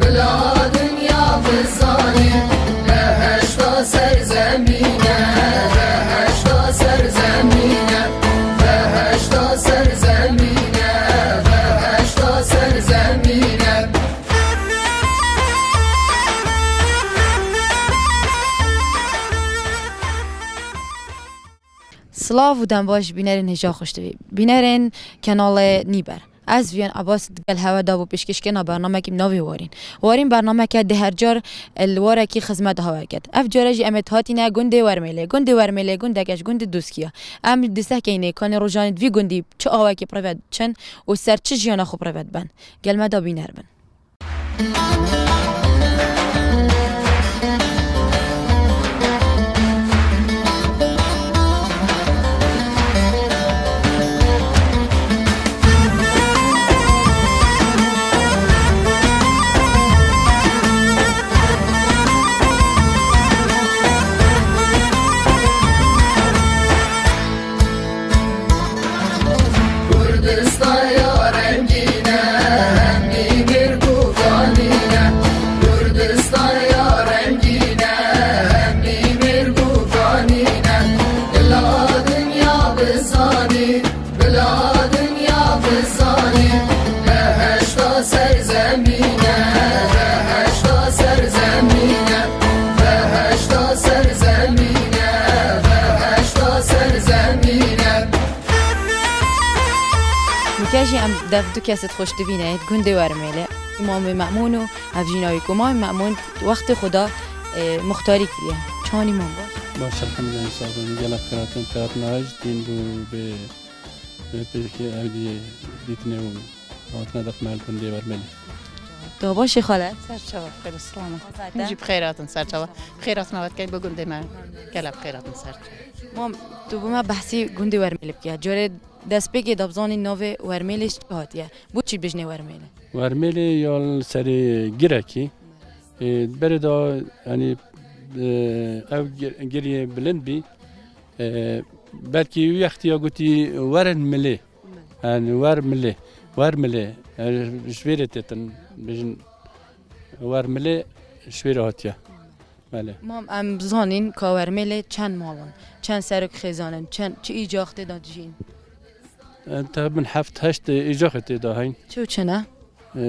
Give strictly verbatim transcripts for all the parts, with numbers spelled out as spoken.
Bila dinya bizanî, behişta serzemîne, behişta serzemîne, behişta serzemîne, behişta serzemîne. Silav û dembaş bînerên hêja xweştivî. Bînerên Kenalê Nîber. Ez Viyan Abbas digel hewe dabû pêşkêşkirina bernamekî bi navê Warîn. Warîn bernameke di her car li warekî xizmet hewe ket. Ev care jî em ê hatîne gundê Wermêlê. Gundê Wermêlê gundeke ji gundê Dûskiya. Em di sehkeyî nêkanê rojanê di vî gundî çi awekî bi rê ve diçin û ser çi jiyana xwe bi rê ve dibin. Gel me da bîner bin. Kurdistan ya rengîn e, hemî mêrg û kanîn e. Kurdistan ya rengîn e, hemî mêrg û kanîn e. Bila dinya bizanî, bila dinya bizanî, behişta serzemîn e, behişta serzemîn e, behişta serzemîn e, behişta serzemîn e. Nûke jî em dev du kesê xweş dibîne, gundê Wermêlê. Mamê Memûn û ev jî navê ku Mamê Memûn wextê xwe da, e, muxtarî kiriye. Çawanî mam baş? Baş, elhamdülillah, sağ olun. Gelek xeyratin, xeyratin ayiş din bu be, be peki ev diye ditine bu. Hatine def mel gundê Wermêlê. Tu baş î xale? Serçava, xêr û silamet. Zaten. Hûn jî bi xêr hatin serçava. Bi xêr hatin, avêt keyin bi gundê me. Gelek bi xêr hatin serçava. Mam, tu bi me behsî gundê Wermêlê bike. Corê destpêkê de bizanî navê Wermêlê ji çi hatiye? Bo çi bijnê Wermêlê? Wermêlê ya li serê girekî. E, berê de, yanî, e, ev gi-, giriyê bilind bî. E, belkî wî wextî ya gotî werin milê. Yani wer milê, wer milê. Yani ji vê rê têtin bijin wer milê ji vê rê hatiye. Belê. Mam, em bizanîn ka Wermêlê çend mal in, çend serok xêzan in, çend, çi îcax tê de dijîn? E, teqrîben heft heşt îcaxê tê de heyn. Çi û çi ne? E,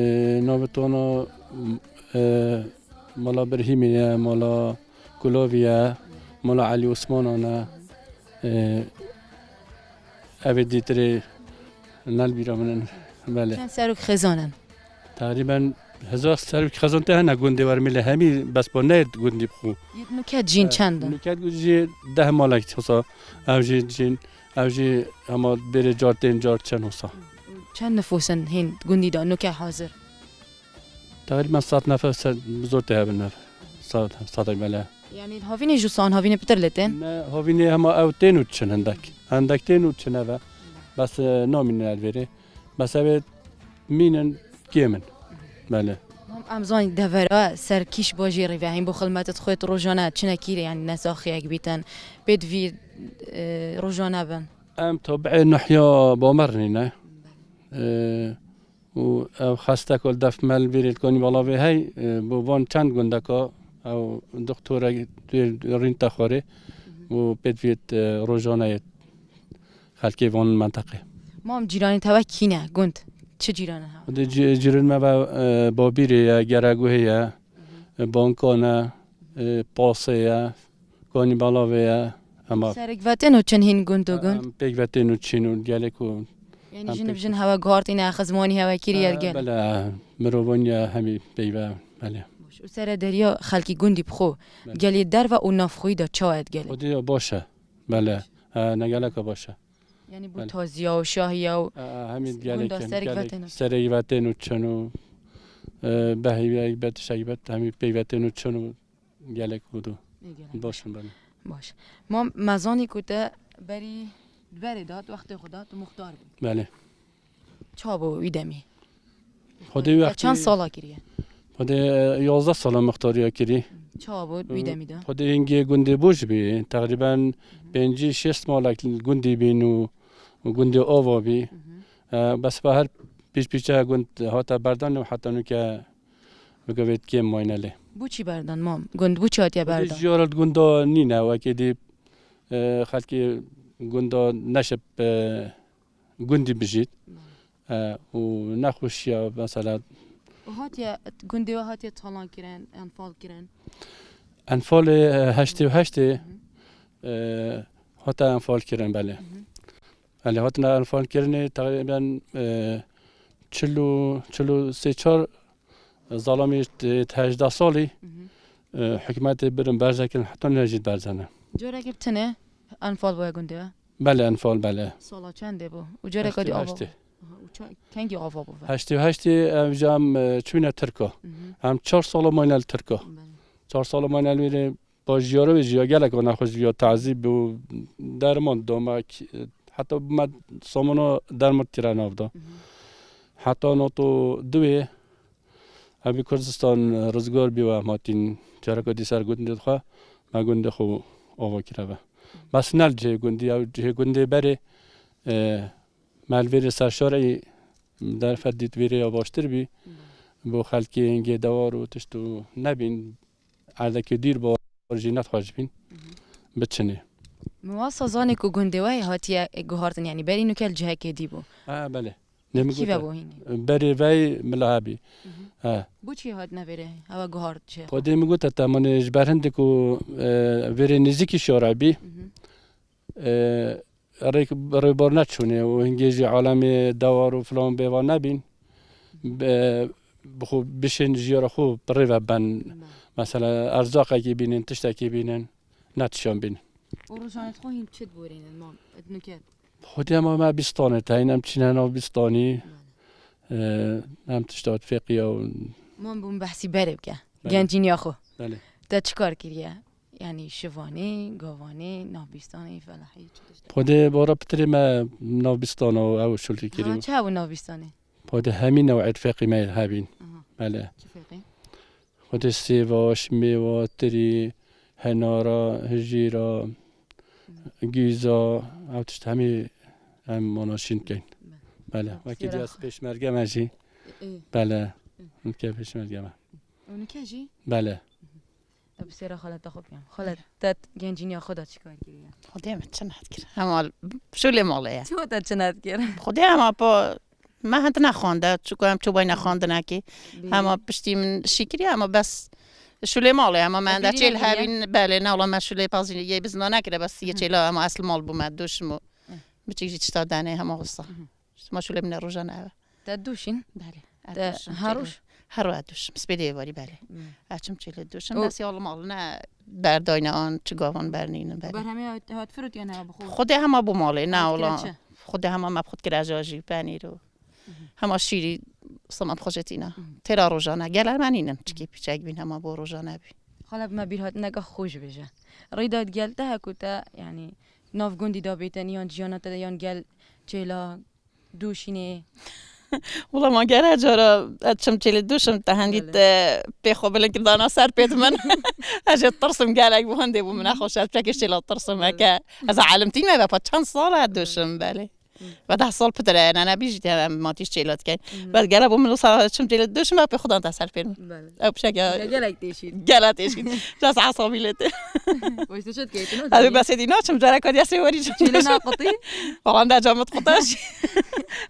navê tona, e, mala Birhîmî ye, mala Kulovî ye, mala Elî Osmanan e. E, Evê dîtirê nel bîra min in. Belê. Çend serok xêzan in? Teqrîben hezar serok xêzan tê hene gundê Wermêlê hemî bes bo neyê gundî bi xwe. Yê nûke cîn çend in? Nûke jî deh malek wisa. Ev jî cîn, ev jî hema bêrê car tên car çend wisa. Çend nifûs in hîn gundî de nûke hazir? Teqrîben sed nefer ser, bi zor tê hebin ev. Sed, sedek belê. Yanî havînê ji wisa havînê pitir lê tên? Ne, havînê hema ew tên û diçin hindek. Hindek tên û diçin eve. Bes, e, namînin elvêrê. Bes evê mînin kêm in. Belê. Mam, em zanî devera ser kîş bajêrî ve hîn bo xilmetit xwe rojane çinekî rê, yanî nesaxiyek bîtin. Pê divî, e, rojane bin. Em tabiê nahya Bamer nîne. E, û ev xesteko li def me li vîrê li konî bala vê hey, e, bo van çend gundeka ew doktorek rîn te xwarê û pêtviyet, e, rojane yê xelkê van menteqê. Mam, cîranê te we kî ne? Gund. Çi cîran e? Xwedê cî-, cîrên me ve, e, Babîrê ye, Gereguhê ye, e, Bankan e, e, Pasê ye, Konî Balavê ye. Hema. Serek vetên û çin hîn gund û gund? Em pêk vetên û çin û gelek û. Yanî em jin bi pêk jin hewe guhartîne, xizmanî hewe kiriye, e, gel. Belê, mirovaniya hemî peyve, belê. Baş. Û sere deriya xelkî gundî bi xwe, belê, gelê derve û navxweyî de çawa ye gelê? Xwedê ya baş e, belê. Baş. E, ne geleka baş e. Yanî bu, belê, taziya û şahiya û, e, e, hemî gunda gelek, serek gelek vetên û, serek vetên û çin û, e, behî, eybet, şeybet, hemî peyvetên û çin û gelek û du. Ê, gelek. Baş in, belê. Baş. Ma me zanî ku te berî, berê de, wextê xwe de tu muxtar bû. Belê. Ça bû wî demî? Xwedê wî wextî çend sala kiriye? Xwedê, e, yazdeh sala muxtariya kirî. Ça bû wî demî de? Xwedê hingê gundê bû jî bî. Teqrîben pêncî şêst malek gundî bîn û, û gundê ava bî. Hı hı. E, bes be her pîç pîçe gund hate berdan û heta nûke Bi govêt kêm mayne lê. Bo çi berdan mam? Gund bo çi hatiye berdan? Jiyara di gunda nîne, wekî dî, e, xelkê gunda neşe, e, gundî bijît. E, û nexweşiya mesela. Û hatiye, gundê we hatiye talan kirin, enfal kirin? Enfalê, e, heştê û heştê, Hı hı. e, hate enfal kirin belê. Hı hı. Belê, hatine enfal kirinê teqrîben, e, çil û, çil û sê çar zalamî tê, tê hejdeh salî, Hı hı. e, hikûmetê birin berze kirin, heta nûne jî berze ne. Carekê bi tine enfal bûye gundê we? Belê, enfal, belê. Sala çendê bû? Û careka dî ava? Heştê û heştê. Aha, û ça-, kengî ava bû ve? Heştê û heştê ev jî em, e, çûne Tirka. Hı hı. Em çar sala mayne li Tirka. Belê. Çar sala mayne li wêrê. Ba jiyara wê jî ya gelek nexweş bû, ya tazî bû, derman da me, heta me samona derman tîre nav da. Mhm. Heta noto duwê, evî Kurdistan rizgar bî we em hatîn careka dî ser gundê xwe, me gundê xwe ava kireve. Bes ne li cihê gundî, ew cihê gundê berê, e, me li vêrê ser şarê derfet dît vêrê ya baştir bî. Mhm. Bo xelkê hingê dewar û tişt û nebîn. Erdekê dûr bo jî nexweş bîn, Mhm. biçinê. Min wasa zanê ku gundê we hatiye guhartin, yanî berî nûke li cihekê dî bû. Ha, belê. Nê min Kî gote. Ve bû hînî? Berê vey mila hebî. Mhm. Ha. Bo çi hatine vêrê? Hewa guhart cihê xwe. Xwedê min gote te, min ji ber hindê ku, e, vêrê nêzîkî şara bî. Mhm. E, rêk, rêbar neçûnê û hingê jî alemê dewar û filan bêvan nebîn, bi, bi xwe bişên jiyara xwe bi rê ve ben. Be. Mesela erzaqekî bînin, tiştekî bînin, ne tişan bînin. Û rojanê xwe hîn çi diborînin, mam? Ed nuket. Xwedî hema me bîstanê teyn, em çîne nav bîstanî, Bale. e, em tişta fêqiya û Mam bûn behsî berê bike. Bale. Gencîniya xwe. Bale. Te çi kar kiriye? Yanî şivanê, gavanê, navbîstanê, felahî, çi tişt? Xwedê bara pitirê me navbîstana û ew şulî Ha, kirî. Çi hebû navbîstanê? Xwedê hemî new'ê feqî me hebîn. Aha. Belê. Çi feqî? Xwedê sêvaş, mêva, tirî, henara, hijîra, Hı. gîza, ew tişt hemî em mana şîn dikeyn. Be. Belê. Be. Wekî Sêra diya xwe. Pêşmerge me jî. Ê. Belê. Ê. Wekî pêşmerge me. Û nike jî? Belê. Te bi sêra xaleta xwe biyam. Xalet, te gencîniya xwe de çi kar kiriye? Xwedê min çi nedikir. Hema şûlê malê ye. Çi te çi nedikir? Xwedê hema pa me hind nexwande, çuku em çûbayne xwendinekê. Bî. Hema piştî min şî kiriye, hema bes şûlê malê, hema me Te enda bîrî çêl nekiriye? Hebîn, belê, ne wala me şûlê pazî yê bizna nekire, bes yê Hı. çêla hema esl mal bû me, dûşim û Hı. biçik jî tişta denê hema wisa. Hı hı. Şima şûlê min e rojan ev e. Te dûşîn? Belê. Te her roj? Her roj dûşim. Spêdê êvarî belê. Hmm. Eçim çêlê dûşim. Û Bes ya li mal ne berdayne an, çi gavan bernînin belê. Berhemê hat, hat firot yan heva bi xwe? Xwedê hema bû malê, ne Hat kire ola. Çi? Xwedê hema me bi xwe kire aja jî, penîr û Mhm. hema şîrî sima bi xwe jê tîna. Mhm. Têra rojane, gele me nînin. Çikî piçek bîn hema bo rojane bî. Xala bi me bîr hatineka xwe ji bêje. Rêda gel te heku te, yanî nav gundî da bêtenî yan jiyana te de yan gel çêla Dûşînê. Wila ma gere cara ez çim çêlê dûşim, te hendî Belê. Te pê xwe bilind kir dana ser pêt min. Ez jê tirsim gelek bû, hindê bû min nexweş, ez çekê çêla tirsim Belê. Heke. Ez alimtî me ve pa çend sal e dûşim, belê. Hı. Ve deh sal pitir e, nane bî jî te em matîş çêla dikeyn. Hı. Ve gere bû min wisa çim çêlê dûşim, ve pê xwe dan te ser pêt min. Belê. Ew pişek ya. Ya gelek têşîn. Gelek têşîn. Biraz asabî lê tê. Wayşte çet keytin o Abi da. Besê dî naçim, cara kadiya sê warî. Çêlê na qutî? Falan da camit quta jî.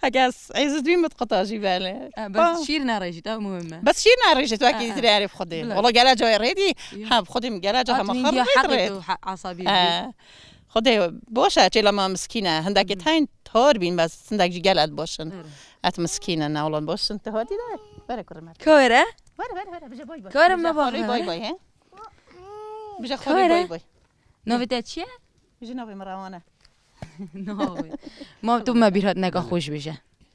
Heke ez êziz bî mit quta jî belê. Ha, bes şîr nerêjît, ew muhim e. Bes şîr nerêjît, wekî Ha, ha. Zirê erê xwedê. Bila. Wala gele cayê rêdî. Yo. Ha, xwedê min gele ca Hat hema min xwe diya rêd heqê rêd. Tu ha-, asabî Ha. Xwedê boş e, çêla me miskîn e. Hindekê Hı. teyn tor bîn, bes hindek jî gele boş in. Ere. Et miskîn e, ne olan boş in. Tu hatî de. Were kurê me. Ka were? Were, were, were. Bije bay bay. Ka were Bije me xwelê bak, bay were. Bay, he? Bije Ka xwelê were? Bay bay. Navê te çi ye? Bije navê min Rewan e. Navê. Ma tu me bîr hatineka xwe ji bêje.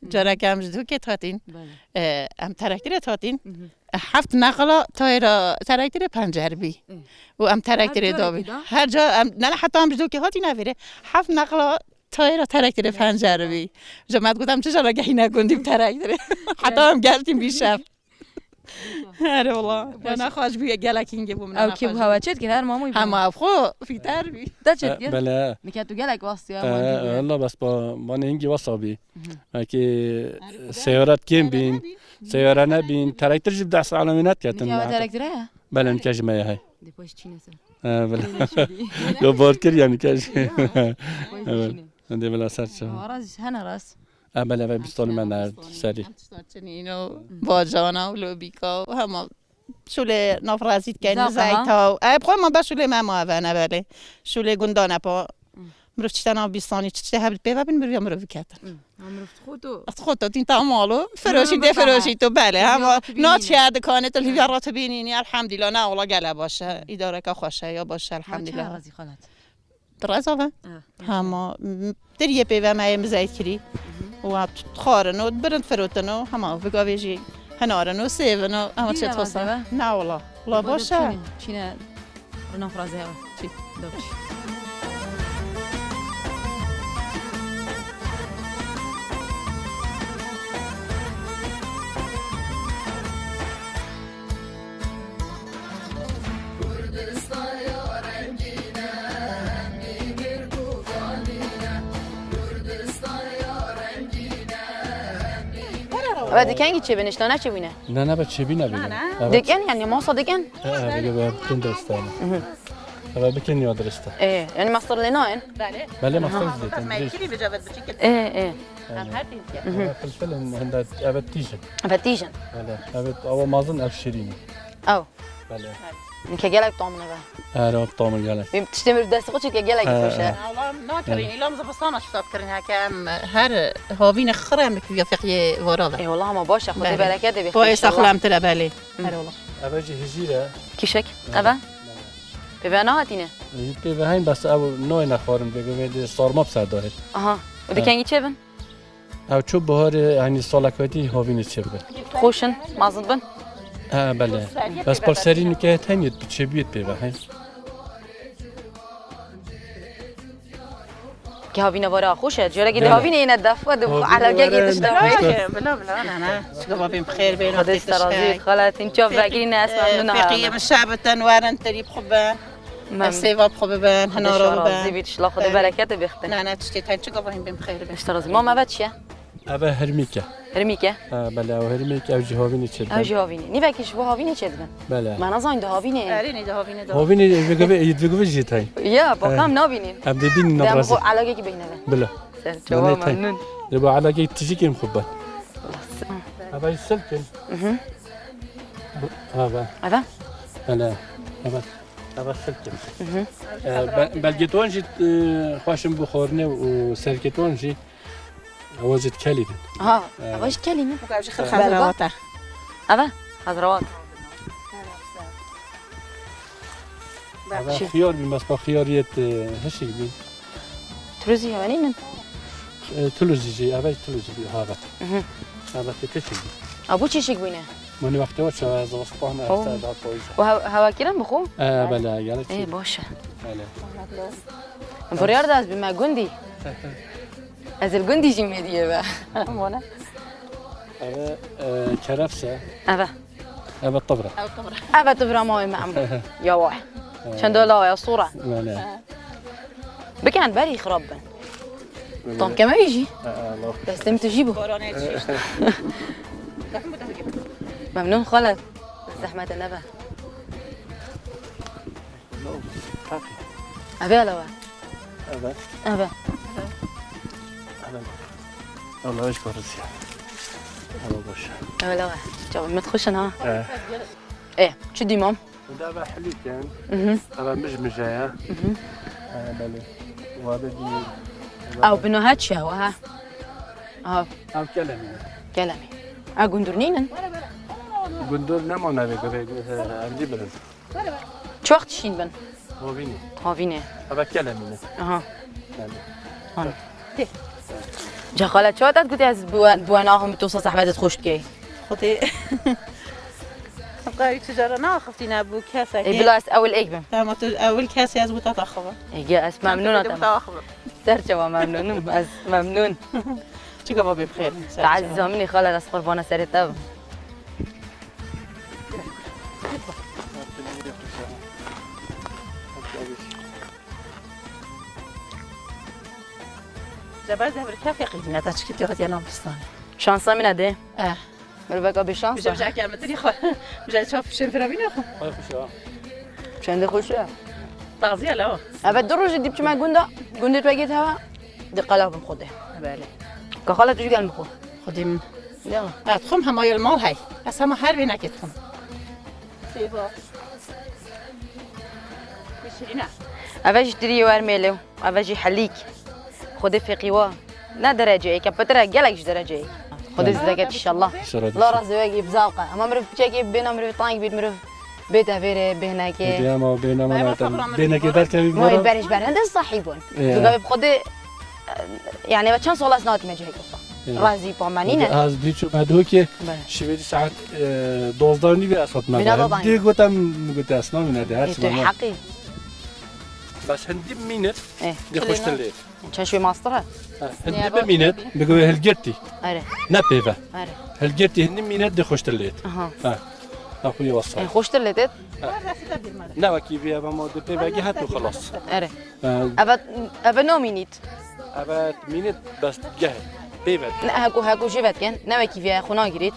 Careke em ji dûkê hatîn. Belê. E, em terektirê hatîn. Mhm. E, heft neqla tayra terektirê pencer bî. Hı. Û em terektirê Her da bî. Carekî da? Her ca em, ne, ne, heta em ji dûkê hatîne vêrê. Heft neqla tayra terektirê Hı. pencer bî. Ji me digot em çi jara gehîne gundî bi terektirê. Heta em geltîn bî şev. Here wala. Bana xweş bûye, gelek hingê bû min. Ew kê bû hewe çêt kir, her mamûy bû. Hema ev xwe fîter bî. Te çêt kir? Bele. Nike tu gelek westiya. He, wala bes ba, bana hingî wasa bî. Belkî seyaret kêm bîn, seyare nebîn, terektir jî bi deh saet alemê netketin. Nike ew terektir heye? Bele, nike ji me ye hey. Dê paş çîne ser. He, bele. Yo, bar kir yani, nike jî. Paş çîne. Hindê bila ser çawa. Rast, hene rast. E, bele, ve bîstanê me nerd serî. Em tişta çinîno, bacana û lobîka û hema şûlê nafrazî dikeyn, zeyta û. E, bi xwe me be şûlê me ma eve ne belê. Şûlê gundan e pa. Mirov çişte nav bîstanî, çi tiştê hev pê ve bin, mirov ya mirov biketin. Mirov dixoto. Dixoto, tîn ta malo. Firoşî dê firoşî to, belê. Hema naçiye dikanê tu hîviya ra tu bînînî, elhamdîla, ne ola gele baş e. Îdareka xweş e, ya baş e, elhamdîla. Razî xalat. Di reza ve. Hema, m-, tiriyê pê ve me yê mizeyt kirî. Wa xwarin û birin firotin û hema vê gavê jî hinarin û sêvin û hema çi tosa. Ne wala. Wala baş e. Çîne, çîne rina frazê ve. Çî. Dok. Eve di kengî çêbin, işte ne çêbûne? Ne, ne, be çêbî ne bîne. Dikin, yani masa dikin? He, he, be, be, bikin de işte. Eve bikin ya diriste. E, yani mastor lê nayên? Belê, mastor lê. Ê, ê. Em her tî dikin. Eve filfil in, hende eve tîjin. Eve tîjin. Belê, eve ava mazin ev şirîn. Ew. Belê. Nike gelek tam in eve. Her ava tam in gelek. Em tiştê mir destê xwe çike gelek xweş e. Nakirin, îlam zivistana ştab kirin heke em her havîne xire em bi kiviya feqiyê vara ve. Ê, wala hema baş e, Xwedê bereketê bê. Xwe saxlemtir e, belê. Her wala. Eve jî hijîr e. Kîşek. Eve? Pê ve nehatîne? Pê ve heyn bes ew nayê nexwarin, pê ve dê sarma bi ser dahêt. Aha. Û di kengî çêbin? Ew ço biharê, yanî salek wetî havînê çêbibe. Xweş in, mezin bin? He, belê. Bes parserî nike tenê bi çêbûyê pê ve heyn. Ki havîne vara xweş e. Carekê di havîne yine def ve di elagekê tişta. Bila, bila, ne, ne. Çi gava bên bi xêr bên. Xwedê serazî xelat, hîn çav vegirîne, ez memnûn a. Feqiyê min şebiten werin, terî bi xwe bin. Sêva bi xwe bibin, hinara bibin. Xwedê şarazî bît, şila Xwedê bereketê bêxtin. Ne, ne, tiştê ten çi gava hîn bên bi xêr bin. Tişta razî. Mama ve çi ye? Eve hirmîk e. Hirmîk e? Ha, belê, ew hirmîk, ew jî havînê çêdibin. Ew jî havînê. Nîvekî ji bo havînê çêdibin? Belê. Me nezanî di havînê. Erê, nê di havînê de. Havînê, vê gavê, ê, vê gavê jî tey. Ya, baka em nabînîn. Em dê bînîn navrazî. Em xwe elagekî beyneve. Bila. Ser çawa memnûn. Dê bo elagekî tijîkên xwe ben. Eve jî silkin. Mhm. Eve. Eve? Belê. Eve. Eve silkin. Mhm. E, be-, belgê ton jî, e, xweş in bo xwarinê û serkê ton jî. Ewa jî dikelî din. Ha, ewa jî dikelî ne? Ewa jî xir xezir da. Eve? Xezrawat. Eve xiyar bî, mesba xiyariyet, e, hişik bî. Tuluzî hewe nînin? E, tuluzî jî, eve tuluzî bî, ha, eve. Mhm. Eve te çişik bî. A, bu çişik bîne? Mani wextê wa çawa zivistan, oh, hevse da koyza. Û hew-, hewa kirin bi xwe? E, belê, gelek. Ê, baş e. Belê. Biryar da ez bime gundî. Ez li gundî jî mêdiyê be. Eve, e, kerefse. Eve. Eve tibra. Eve tibra ma wê me em. Ya wah. Çendo lawa ya sura. Belê. Bikin berî xirab bin. Tam keme wî jî. Destê min tu jî bû. Memnûn xalet. Zehmete nebe. Eve ala we. Eve. Eve. Eve. Allah hiç parası ya. Ama boş. Eve ala we. Çawa min xweş in ha. E. E, çi dîmam? Da ve hilîken. Mhm. Eve mij mij e ya. Mhm. E, belê. Wade dî. Ew bino ha çi ew ha? Ew. Ev kelemî. Kelemî. A gundur nînin? Gundur nema navê gurê, e, em dî birin. Çi wext şîn bin? Havînê. Havînê. Eve kelemî ne. Aha. Yani. Han. Ca xala çawa tat gotî ez bi we, bi we naxim, bi tosa zehmet xweş dikey. Xwedê. Qay tu cara naxiftina bu kesek. E, bila ez ewil ek bim. Tamam, tu ewil kesê ez bu tata xwe. E, ge ez memnûn a te. Ser çawa memnûnim, ez memnûn. Çi gava bê bi xêr. Te ezîza min î xala, ez qurbana serê te bim. Deber devrî kefê qîzîne te çikî têxet ya navistane. Şansa min e dê. Eh. Miroveka bêşans Bije e. Bije kermetirî xwe. Bije çav şênfira bîne xwe. Ay xweş e. Çendê xweş e. Taziye la. Evet, du rojî dî biçime gunda. Gundê tu vegê teva. Di qela bim xwe de. Belê. Ka xala tu jî gel min xwe. Xwedê min. Ya. Evet, xwim hema yel mal hey. Ez hema her vê nekê dixwim. Sêva. Şirîne. Eve jî tirî wer mêlê. Eve jî helîk. Xwedê feqî wa. Ne dereceyê ke, pitir e, gelek ji dereceyê. Xwedê zî deket inşallah. İnşallah. La razî wek î bizawqe. Ama mirov piçekê bêna mirov tang bît, mirov bête vêrê, bêhnekê. Hediye ama bêna mana tam. Bêhnekê derkevî. Vay berij ber. Hende sahî bûn. Ee. Tu gavê Xwedê, yani ve çend sala ez nehatime cihekê xwe. Ee. Razî pa me nîne. Az dî çû me dûkê. Be. Şivêdî saet, e, dozdeh nîvê ez hatime. Bîna be. Dê gotem, gote ez namîne de her. Ee, tu çi heqî. Bes hindî mînit. Eh. Dê xweştir lê. Çend şûyê mastir e? Ha, hindî bimînit, bigove hilgirtî. Are. Ne pêve. Are. Hilgirtî hindî mînit dê xweştir lê. Aha. Ha. Ha, xwe yê wasa. Eh, xweştir lê têt? Ha. Ne wekî vê eve ma dê pêve gihet û xelas. Are. Ha. Eve, eve namînît. Eve mînit bes geh pêve. Ne, heko, heko jê vetken, ne wekî vê xwe nagirît.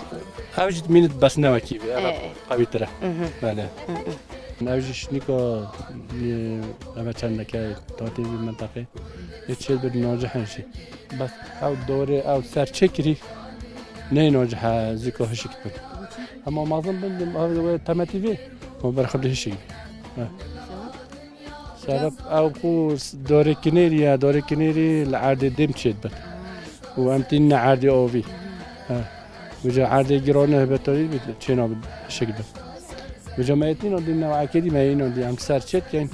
Ev jî mînit bes ne wekî vê, eve qewîtir e. Mhm. Belê. Mhm. Ev jî şinîka, e, eve çendeke tatê vî menteqê. Yê çêt bid nacih in jî. Bes ew dorê ew ser çêkirî ney nacih e zîka hişik bin. Hema mezin bin, ev temetî vê, ma ber xwe hişik bî. He. Sebep ew ku dorê kinêrî ye, dorê kinêrî li erdê dêm çêt bin. Û em tînine erdê avî. He. Vêca erdê girane betonî bî, çê nabe hişik bin. Vêca me yê tîna dî newekê dî, me yê înan dî em ser çêt keyn.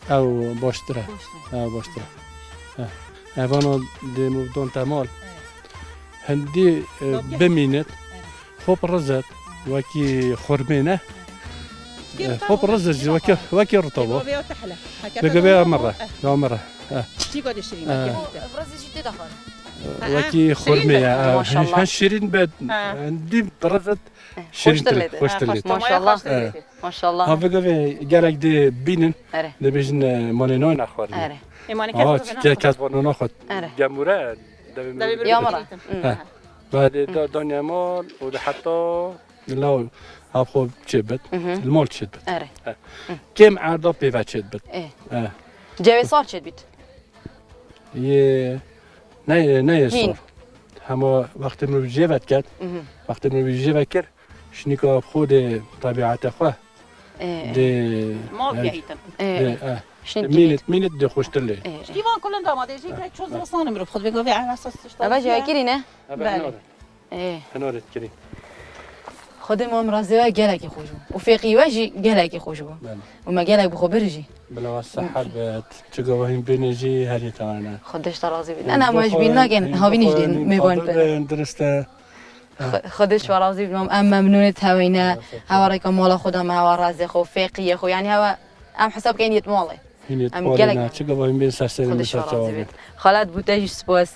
Ew baştir e. Baştir. Ew baştir e. He. Evana dê muvdon temal. Hindî, e, bimînit. Hop rizet. Wekî xurmê ne. E, hop rizet jî wekî, wekî ritobo. Bigove amire. Amire. He. Çîka de şirîn. He. Rizet jî tê de xwar. Wekî xurmê ye. Maşallah. He, şirîn be. Hindî rizet. Şirîntir, xweştir lê. Maşallah. Maşallah. Ha, vê gavê gelek dê bînin, dê bêjin, e, manê nayê nexwarin. Ere. Ê, manê kes, kes bana naxwet. Ere. Gemûre, devê mirov. Ya mara. Ha. Ve dê da, danya mal, û de heta law, ev xwe çê bit. Li mal çê bit. Ere. Ha. Kêm erda pêve çê bit. Ê. Ha. Cevê sar çê bit. Yê, ne, ne yê sar. Hema wextê mirov jê vediket, wextê mirov jê vekir, şinîka xwe dê tebîetê xwe. Ê. Dê, mav yani, gehîtin. Ê. Dê, e. Şinîk mînit, mînit dê xweştir lê. Ê. Ştî van kulin damadê jî ke ço zivistanê mirov xwe vê gavê ev esas tişta. Eve cevekirî ne? Belê. Ê. Henoret kirî. Xwedê mam razê we gelekî xweş bû. Û fêqî we jî gelekî xweş bû. Belê. Û me gelek bi xwe bir jî. Bila we seher be, çi gava hîn bêne jî herî tane. Xwedê ji te razî bî. Ena me ji bîr nakin, havîn jî mêvan be. Dirist e. Xwedê ji we razî bî mam. Em memnûnê teweyne. Hewa rêka mala xwe da me, hewa razê xwe, fêqiyê xwe. Yani hewa em hesab keyin yêt malê. Em gelek ne, çi gava hîn bên ser serê min ser çava bin. Xalat bû te jî spas.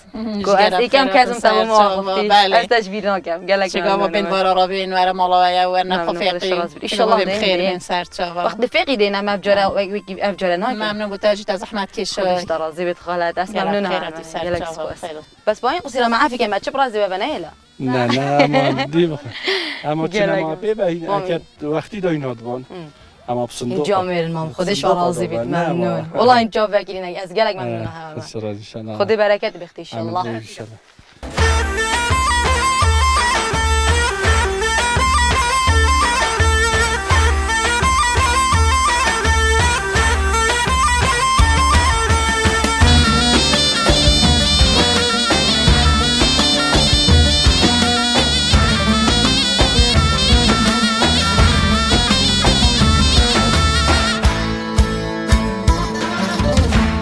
Ku ez êkem kes im te bo ma xwe. Ez te ji bîr nakem. Gelek çi gava bên vara rabên were mala we ye, werne xwe fêqî. Înşallah bên xêr bên ser çava. Wextê fêqî dêne me ev care, wek, wek, ev care nakin. Memnûn bû te jî te zehmet kêşe. Xwedê ji te razî bêt xalat. Ez memnûn im. Gelek spas. Bes bayên qusîra me efî ke me çi bi razî we ve nehêla. Ne, ne, ama dî, ama çinema pê ve hîn eket wextî de hîn hatvan. Ama bi sindoq. Camêrin mam, Xwedê ji we razî bît, memnûn. Wala hîn çav vekirîne, ez gelek memnûn hewa me. Xwedê bereket bixtî inşallah.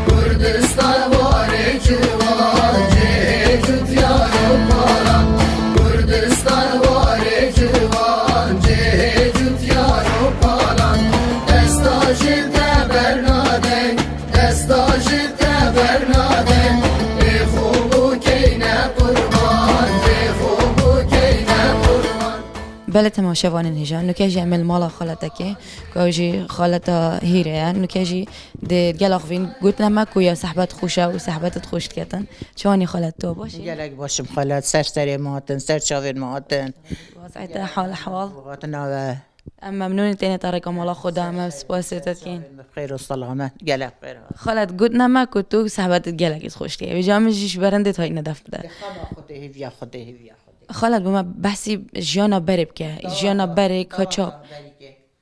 Kurdistan warê ciwan cê cutî Xalê temaşevanên hêja, nuke jî em ê li mala xaletekê, ku ew jî xaleta hîrê ye, nuke jî di gela xwe vîn gotine me ku ya sehbet xweş e û sehbet xweş diketin. Çawanî xalet, tu baş î? Gelek baş im xalet, ser serê me hatin, ser çavên me hatin. Waziyet, hal ehwal? Hatina we. Em memnûn in, têne te rêka mala xwe da, em spasê te dikin. Bi xêr û selamet, gelek xêr hat. Xalet, gotine me ku tu sehbet gelekî xweş dike. Vêca min jî ji berindê te hayî nedef bide. Xema Xwedê, hêviya Xwedê, hêviya Xwedê. Xalet, bi me behsî jiyana berê bike. Jiyana berê, ka ça-,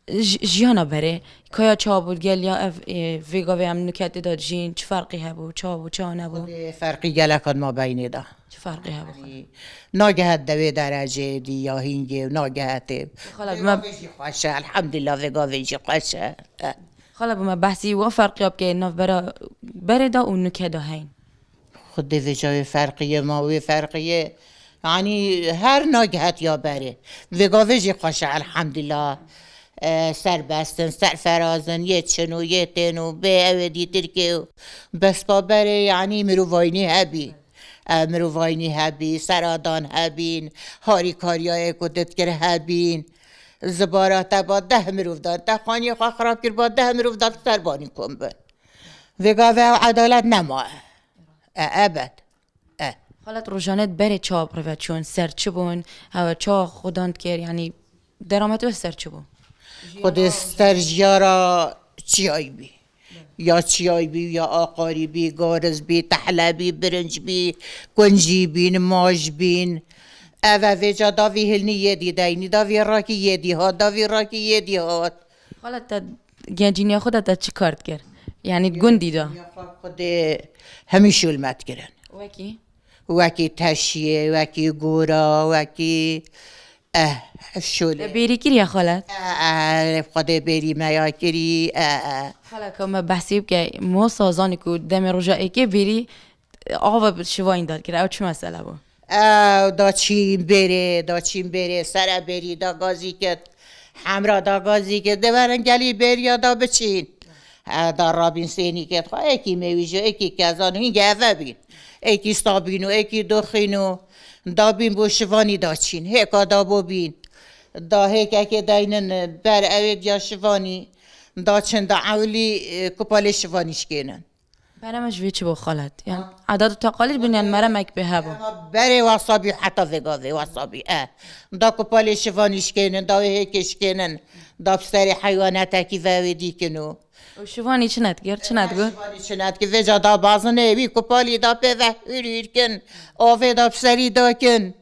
ji-, jiyana berê, kaya çawa bû, gel ya ev, e, vê gavê em nuke tê de dijîn, çi ferqî hebû, çawa bû, çawa nebû? Xwedê ferqî gelek hat mabeynê de. Çi ferqî hebû? Yanî, nagehet de wê dereceyê dî ya hîngê û nagehetê. Xalet, bi me Vê gavê jî xweş e, elhamdulillah, vê gavê jî xweş e. E. Xalet, bi me behsî wa ferqiya bike navbera berê de û nuke de heyn. Xwedê vêca wê ferqiyê ma, wê ferqiyê. Yanî her nagehet ya berê. Vê gavê jî xweş e, elhamdulillah. E, serbest in, serferaz in, yê çin û yê tên û bê ew ê dîtirkê û bespa berê, yanî mirovaynî hebî. E, mirovaynî hebî, seradan hebîn, harîkariyayê ku ditkir hebîn. Zibara te ba deh mirov dan, te xaniyê xwe xirab kir ba deh mirov dan, tu serbanî kom bin. Vê gavê ew edalet nema. E, ebed. E. Xalet, rojane di berê çawa bi rê ve çûn, ser çi bûn, hewe çawa xudan dikir, yanî deramet we ser çi bû? Xwedê ser jiyara çiyayî bî. Ya çiyayî bî, ya aqarî bî, gariz bî, tehle bî, birinc bî, kuncî bîn, maj bîn. Ev e vêca davî hilnî yê dî deynî, davî rakî yê dî hat, davî rakî yê dî hat. Xalet, te gencîniya xwe de te çi kar dikir? Yanî di gundî de? Xwedê hemî şûl me dikirin. Wekî? Wekî teşiyê, wekî gora, wekî, eh, şûlê. Te bêrî kiriye xalet? Eh, eh, Xwedê bêrî me ya kirî, eh, eh. Xaleka me behsî bike, mo sazanî ku demê roja êkê bêrî ava bi şivayîn dadkir. Ew çi mesele bû? Ew da çîn bêrê, da çîn bêrê, sere bêrî da gazî kir. Hemra da gazî kir. Dê werin gelî bêriya da biçîn. E, da rabîn sênî kir. Xwe êkî mêwîjo, êkî kezan, hînge eve bîn. Êkî sabîn û êkî doxîn û da bîn bo şivanî da çîn. Hêka da bo bîn. Da hêkekê deynin ber ewê diya şivanî. Da çin da ewlî, e, kupalê şivanî şikênin. Pere me ji vê çi bû xalet? Yan edat û teqalîd bûn yan meremek pê hebû? Berê wesabî heta vê gavê wesabî, e. Da kupalê şivanî şikênin, da wê hêkê şikênin, da bi serê heywanetekî ve wê dîkin û. Û şivanî çi nedikir, çi nedigot? Şivanî çi nedikir, vêca da bazinê wî kupalî da pê ve hûr hûr kin, avê da bi serî da kin.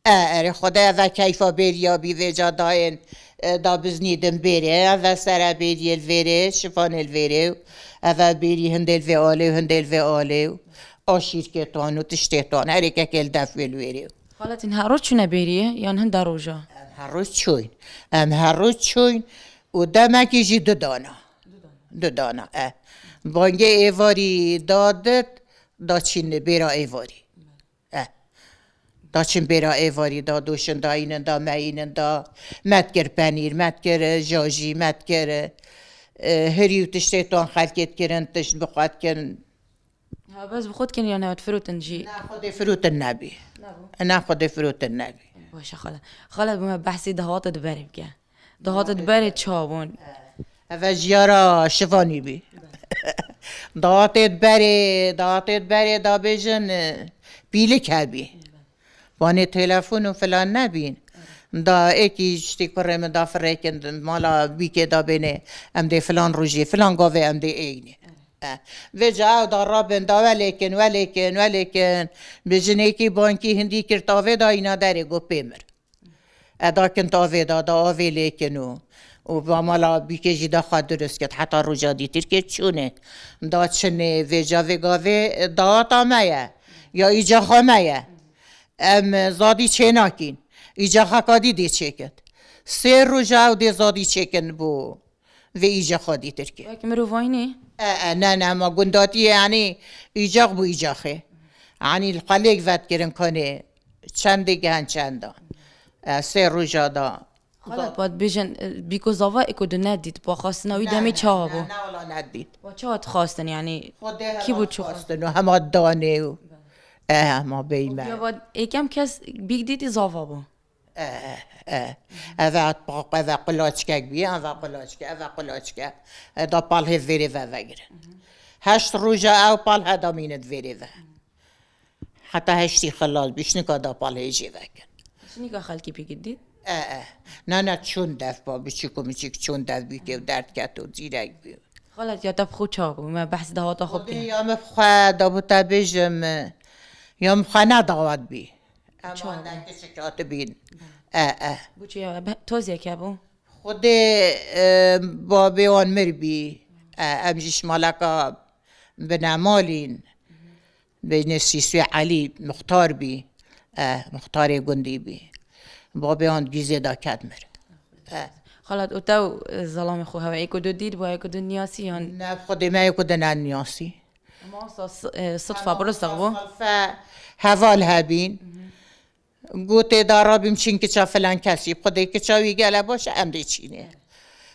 E, erê, Xwedê eve keyfa bêriya bî vêca dayên, e, da biznî din bêrê, eve sere bêriyê li vêrê, şifanê li vêrê û eve bêrî hindê li vê alê û hindê li vê alê û aşîrkê tan û tiştê tan, herêkekê li def wê li wêrê. Xaletîn her roj çûne bêriyê yan hinda roja? Em her roj çûyn. Em her roj çûyn û demekî jî du dana. Du dana, e. Bangê êvarî da dit, da çîn bêra êvarî. Eh. Da çin bêra êvarî da doşin da înin da meyînin da metkir penîr, metkir, e, jajî, metkir, e, hirî û tiştê ton xelkê dikirin, tişt bi xwe dikirin. Ha, bes bi xwe dikin yan hewt firotin jî? Ne, xwedê firotin nebî. Nebû? Ne, xwedê firotin nebî. Baş e xala. Xala, bi me behsî dehata di berê bike. Dehata di berê çawa bûn? Eve jiyara şivanî bî. Dahatê di berê, dahatê di berê da bêjin, e, pîlik hebî. Vanê telefon û filan nebîn. Da êkî ji tî kurê min da firêkin mala bîkê da bênê, em dê filan rojê, filan gavê em dê êynê. E, vêca ew da rabin da welêkin, welêkin, welêkin. Bi jinêkî bankî hindî kir tavê da îna derê got pê mir. E, da kin tavê da, da avê lê kin û, û ba mala bîkê jî da xwe dirust kir, heta roja dîtirkê çûnê. Da çinê, vêca vê gavê, e, dawata me ye. Ya îca xwe me ye. Em, e, zadî çênakîn. Îca xwe kadî dê çêkit. Sê roja ew dê zadî çêkin bo vê îca xwe dîtirkê. Wek mirovayînê? E, e, ne, ne, ma gundatiyê, yanî îcax bû îcaxê. Yanî li xwe lêk vedikirin kanê çendê gehen çenda. E, sê roja da. Xala, pa dibêjin, e, bîko zava êko di nedît, pa xwestina wî demê çawa bû? Ne, ne, wala nedît. Pa çawa dixwestin, yanî kî bû çi xwestin û hema danê û, e, hema beyme. Ya pa êkem kes bîk dîtî zava bû? E, e, e. Eve, eve qulaçkek bî, eve qulaçke, eve qulaçke. E, da pal hê vêrê ve vegirin. Heşt roja ew pal heda mînit vêrê ve. Heta heştî xelas bî, şinika da pal hê jê vekin. Şinika xelkî pêkî dît? E, e. Na, na, çûn dev ba, biçîk û miçîk çûn dev bî, tê derd ket û zîrek bî. Xalet ya te bi xwe çawa bû? Me behs dawata xwe Xwedê bikir. Ya min bi xwe da bû te bêjim, ya min xwe ne dawet bî. Em Çawa? Anda kiçik hatibîn. E, e. Bû çi ya? Be-, toziyek hebû? Xwedê, e, babê wan mir bî. E, em jî ji maleka binemalîn. Bêjinê Sîsûyê Elî muxtar bî. E, muxtarê gundî bî. Babê wan gîzê da ket mir. E. Xalat û te û, e, zelamê xwe hewe ê ku du dît, bo ê ku du niyasî yan? Ne, bi Xwedê me ê ku du ne niyasî. Ama wisa s-, e, sitfa, bi rastî bû? Sitfa heval hebîn. Gotê da rabîm çîn kiça filan kesî. Xwedê kiça wî gele baş e, em dê çînê.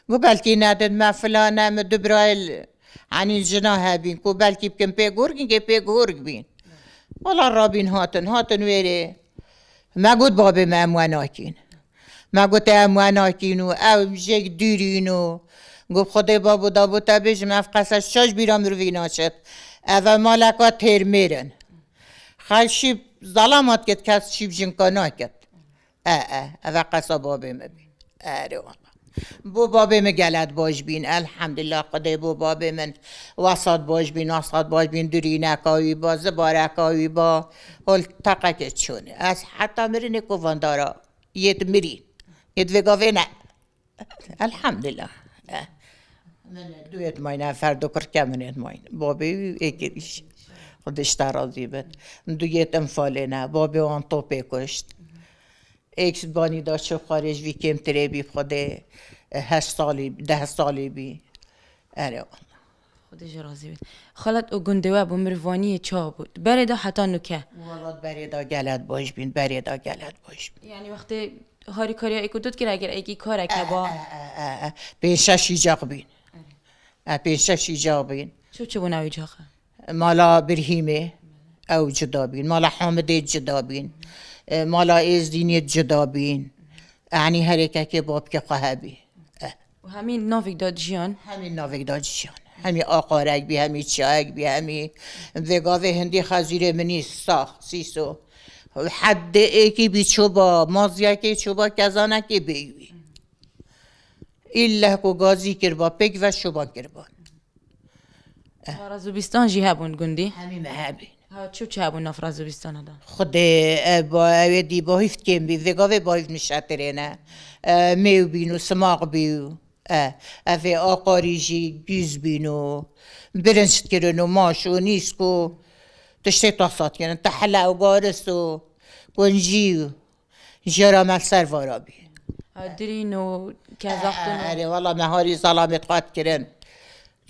Got belkî nedin me filan e, min du birayê li, henî jina hebîn. Ku belkî bikin pê gorgîn, kê pê gorg bîn. Wala rabîn hatin, hatin wêrê. Me got babê me em we nakîn. Me got em we nakîn û ew jêk dûrîn û got Xwedê babo da bo te bêjim ev qese şaş bîra mirovî naçet. Ev e maleka têrmêr in. Xel şî zalamat ket, kes şî bi jinka naket. E, e, eve qesa babê min bî. Erê wala. Bo babê min gelet baş bîn. Elhamdulillah Xwedê bo babê min wesat baş bîn, wesat baş bîn, durîneka wî ba, zibareka wî ba. Hol teqekê çûnê. Ez heta mirinê kovandara yêt mirîn. Yêt vê gavê ne. Elhamdulillah. Eh. Min du yêt mayne, ferdo kurke min yêt mayne. Babê wî êkê dîş. Xwedê ji te razî bit. Du yêt enfalê ne. Babê wan topê kuşt. Êk ji banî da çi xwarê ji vî kêmtirê bî Xwedê, eh, heşt salî, deh salî bî. Erê wala. Xwedê ji razî bit. Xelat û gundê we bû, mirivaniyê çawa bû? Berê de heta nuke. Wala berê de gelet baş bîn, berê de gelet baş bîn. Yani wextê harîkariya êk û du dikir, eger êkî karek heba? E, e, e, e, e. Pênc şeş îcaq bîn. E, pênc şeş îcaq bîn. Çi çi bûn ew îcaxe? Mala Birhîmê, ew cuda bîn. Mala Hamidê cuda bîn. E, mala Êzdînê cuda bîn. Yanî herêkekê bapkê xwe hebî. E. Û hemî navik da dijiyan? Hemî navik da dijiyan. Hemî aqarek bî, hemî çiyayek bî, hemî vê gavê hindî xezîrê minî sax, sîso. Heddê êkî bî çoba, maziyekê çoba, kezanekê bêyî bî. Îlle ku gazî kirba, pêk ve çoban kirban. Rezûbîstan jî hebûn gundî? Hemî me hebî. Ha, çi çi hebûn nav Rezûbîstana de? Xwedê, e, ba, ew ê dî bahîf kêm bî, vê gavê bahîf nişetirê ne. E, mêw bîn û simaq bî û, e, ev ê aqarî jî gîz bîn û birinç dikirin û maş û nîsk û tiştê tasa dikirin. Tehile û garis û kuncî û jêra me li ser vara bî. Ha, dirîn û kezaxtin û. E, erê, wala me harî zelamê xwe dikirin.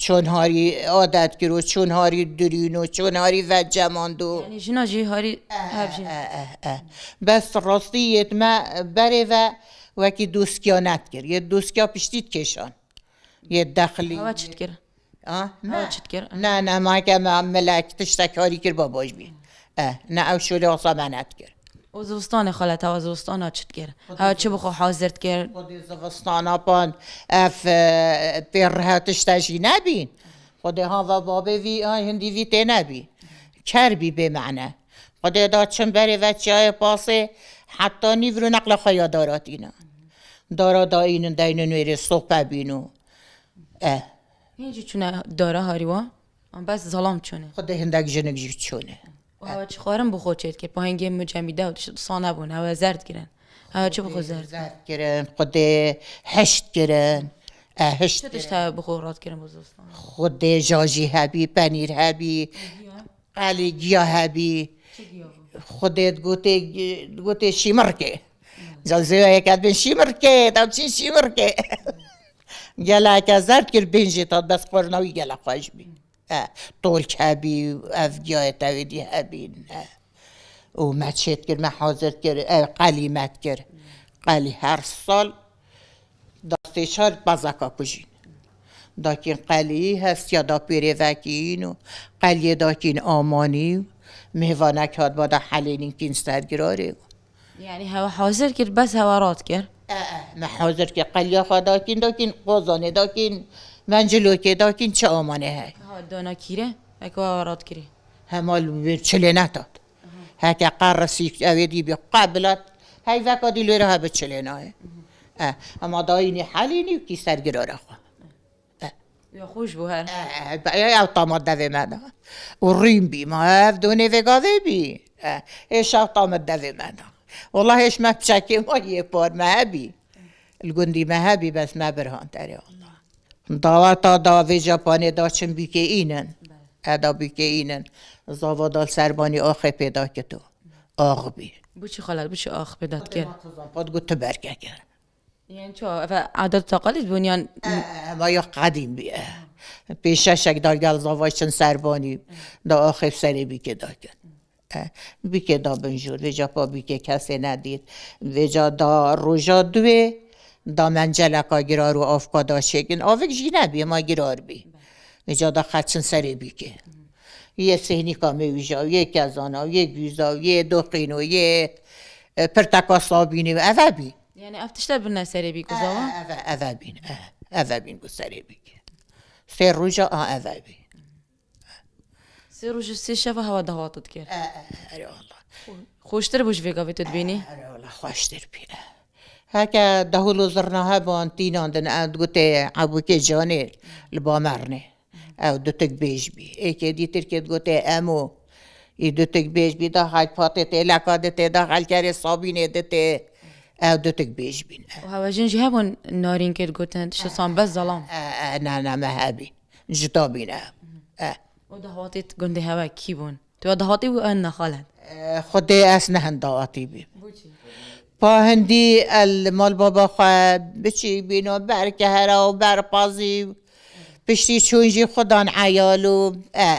Çûn harî adet kir û çûn harî dirîn û çûn harî vecemand û. Yanî jina jî harî Eh, hev jî. eh, eh, eh. Bes rastî yêt me berê ve wekî doskiya nedikir. Yê doskiya piştî dikêşan. Yê dexlî. Hewa çi dikir? Ha? Hewa Ne. çi dikir? Ne, ne, ma ke me melek tiştek harî kir ba baş bî. Eh, ne ew şolê asa me nedikir. Û zivistanê xwe le, tewa zivistana çi dikir? Xwedê Hewa çi bi xwe hazir dikir? Xwedê zivistana pan ev, e, pê rehe tişte jî nebîn. Xwedê hava babê vî, ay hindî vî tê nebî. Ker bî bê mane. Xwedê da çim berê ve çiyayê pasê heta nîvro neqla xwe ya dara tîne. Dara da înin deynin wêrê sohbe bîn û, e. Hîn jî çûne dara harî wa? An bes zalam çûne? Xwedê hindek jinik jî çûne. Û hewa çi xwarin bi xwe çêt kir? Pahingê micemîde û tişt wisa nebûn. Hewa zerd kirin. Hewa çi bi xwe zerd? Zerd kirin, xwedê hişt kirin. E, hişt Çi tişt kirin. hewa bi xwe rat kirin bo zivistan? Xwedê jajî hebî, penîr hebî, qelî giya hebî. Çi giya bû? Xwedê gotê, gotê şîmirkê. Can zêweyeke dibên şîmirkê, da biçîn şîmirkê. Geleke zerd kir, bênjê tat bes qorna wî gelek xweş bî. E, tolk hebî, ev giyayê tevêdî hebîn, e. Û me çêt kir, me hazir kir, e, qelî me dikir. Qelî her sal dastê şar bazaka kujîn. Dakîn qelî, hestiya da pêrê vekîn û qeliyê dakîn amanî û mêvanek hat bada helênîn kîn ser girarê. Yani hewa hazir kir, bes hewa rat kir. E, e, me hazir kir, qeliya xwe dakîn, dakîn, qozanê dakîn, mencilokê dakîn, çi amanê hey. Ha, dana kîre, eke hewa rat kirî. Hema li çilê netat. Heke qerisî ew ê dî bî qebilat, heyveka dî lêre hebe çilê nayê. E, hema dayînî helînî û kî ser girara xwe. E. Ya xweş bû her. E, e, e, ew tama devê me de. Û rîn bî, ma ev donê vê gavê bî. E, ê şev tama devê me de. Wela hêş me piçekê ma yê par me hebî. Li gundî me hebî, bes me birhan terê Allah. Daweta da vêca panê da çin bîkê înin. E da bîkê înin. Zava dal serbanî axê pêda kito. Ax bî. Bu çi xelat, bu çi ax pêda dikir? Pat got tu berke kir. Yani ço, ev adet taqalîd bûn yan? E, e, ma ya qedîm bî, e. Pêşeşek da gel zavay çin serbanî, da axê serê bîkê da kir. E, bîkê da bin jor, vêca pa bîkê kesê nedît. Vêca da roja duê, da menceleka girar û avka da çêkin. Avik jî nebî, ma girar bî. Vêca da xeçin serê bîkê. Yê sêhnîka mêwîja, yê kezana, yê gûza, yê doqîno, yê, e, pirteka sabînê, eve bî. Yani ev tişte birine serê bî ku zava? E, e, eve, eve bîn, e, eve bîn ku serê bî. Sê roja a eve bî. Sê roj û sê şeva hewa dehwate dikir. E, e, erê Allah. Xweştir bû ji vê gavê tu dibînî? E, erê Allah, xweştir bî, e. Heke dehûl û zirna hebûn, tînandin, ew digotê ebûkê canê li Bamernê. Ew dutik bêj bî. Êkê dî tirkê digotê emo. Î dutik bêj bî, da heyt patê tê, leka ditê, da helkerê sabînê ditê. Ew dutik bêj bîn. Û hewa jin jî hebûn narînkê digotin, tişta san bes zalam. E, e, ne, ne, me hebî. Ji tabîne. Eh. Û dahatê gundê hewe kî bûn? Tu ya dahatî bû en nexalet? Eh, Xwedê ez ne hin dahatî bîm. Boçî? Pa hindî el mal baba xwe biçî bîno ber kehera û ber pazî. Piştî çûn jî xwe dan eyal û, eh,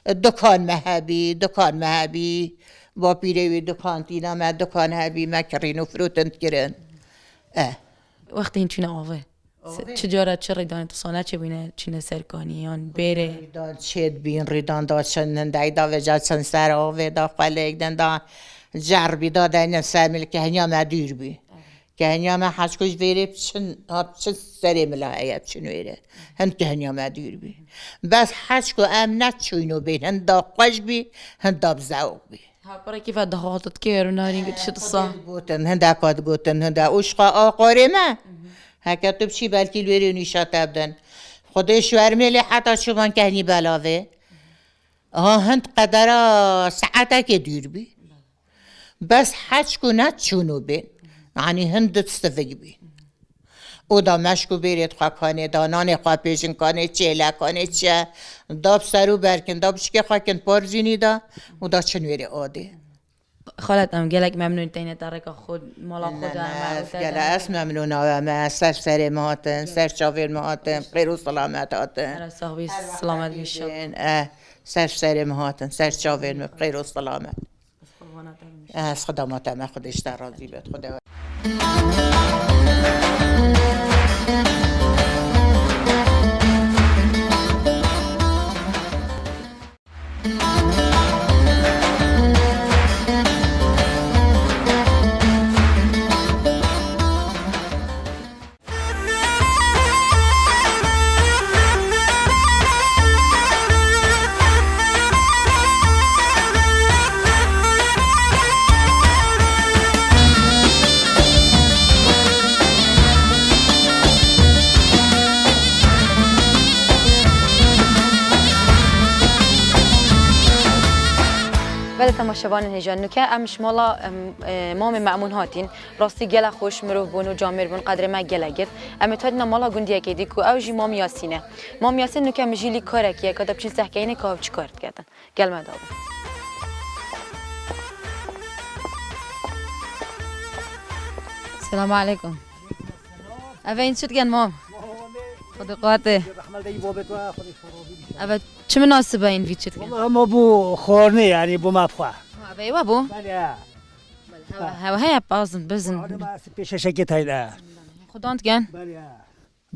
eh. Dukan me hebî, dukan me hebî. Bapîrê wî dukan tîna me, dukan hebî, me kirîn û firotin dikirin. Eh. Wextê hîn çûne avê. Se-, Avê. Çi cara çi rîdanê tu sane çi bîne, çîne ser kanî yan bêrê? Rîdan çêdibîn, rîdan da çin, hindey da vêca çin ser avê da xwelêk din da cerbî da deyne ser milkehniya me dûr bî. Kehniya me heçku ji vêrê çin, ha, çin serê mila heye, çin wêrê. Hin kehniya me dûr bî. Bes heçku em ne çûyno bên, hin da xweş bî, hin da bi zewq bî. Ha, pirekî ve dahatit kir û narîn gotişt sa. Xwedê digotin, hindeka digotin, hinde û ji xwe aqorê me. Heke tu biçî belkî li wêrê nîşa te bidin. Xwedê şwermê lê heta çûban kehnî belavê. Aha, hind qedera saetekê dûr bî. Bes heçku ne çûn û bên. Yanî hind sivik bî. Û da meşk û bêrê xwe kanê, da nanê xwe pêjin kanê, çêle kanê, çi da bi ser û berkin, da biçikê xwe kin parzînî da û da çin wêrê adê. Xalet, em gelek memnûn teyne te rêka xwe, mala xwe de, me ez û te gele de. Ez memnûn a we me, ser serê me hatin, ser çavên me hatin, xêr û selamet hatin. Her sax bî, selamet bî, inşallah. Her wextê bîn, eh, ser serê me hatin, ser çavên me, xêr û selamet. Ez qurbana te bim. Ez xidama te me, Xwedê ji te razî be, Xwedê we. Belê temaşevanên hêja, nuke em ji mala, em, e, mamê Me'mûn hatîn. Rastî gelek xweş mirov bûn û camêr bûn, qedrê me gelek girt. Em ê tadîna mala gundiyekê dî ku ew jî Mam Yasîn e. Mam Yasîn nuke mijîlî karekî ye, ka te biçîn sehkeyînê ka ew çi kar diketin. Gel me de bû. Selamu aleykum. Ev ên çi diken mam? Xwedê qatê. Rehmet ey babê to, Xwedê şorabî bî. Ev çi minasibe ên vî çi diken? Wala hema bû xwarnê, yani bû me bixwe. Ha, ev ê we bû? Belê, ha. Belê, hewe, hewe heye pazin, bizin. Xwarnê me ez pêşeşekê tayne. Xudan diken? Belê, ha.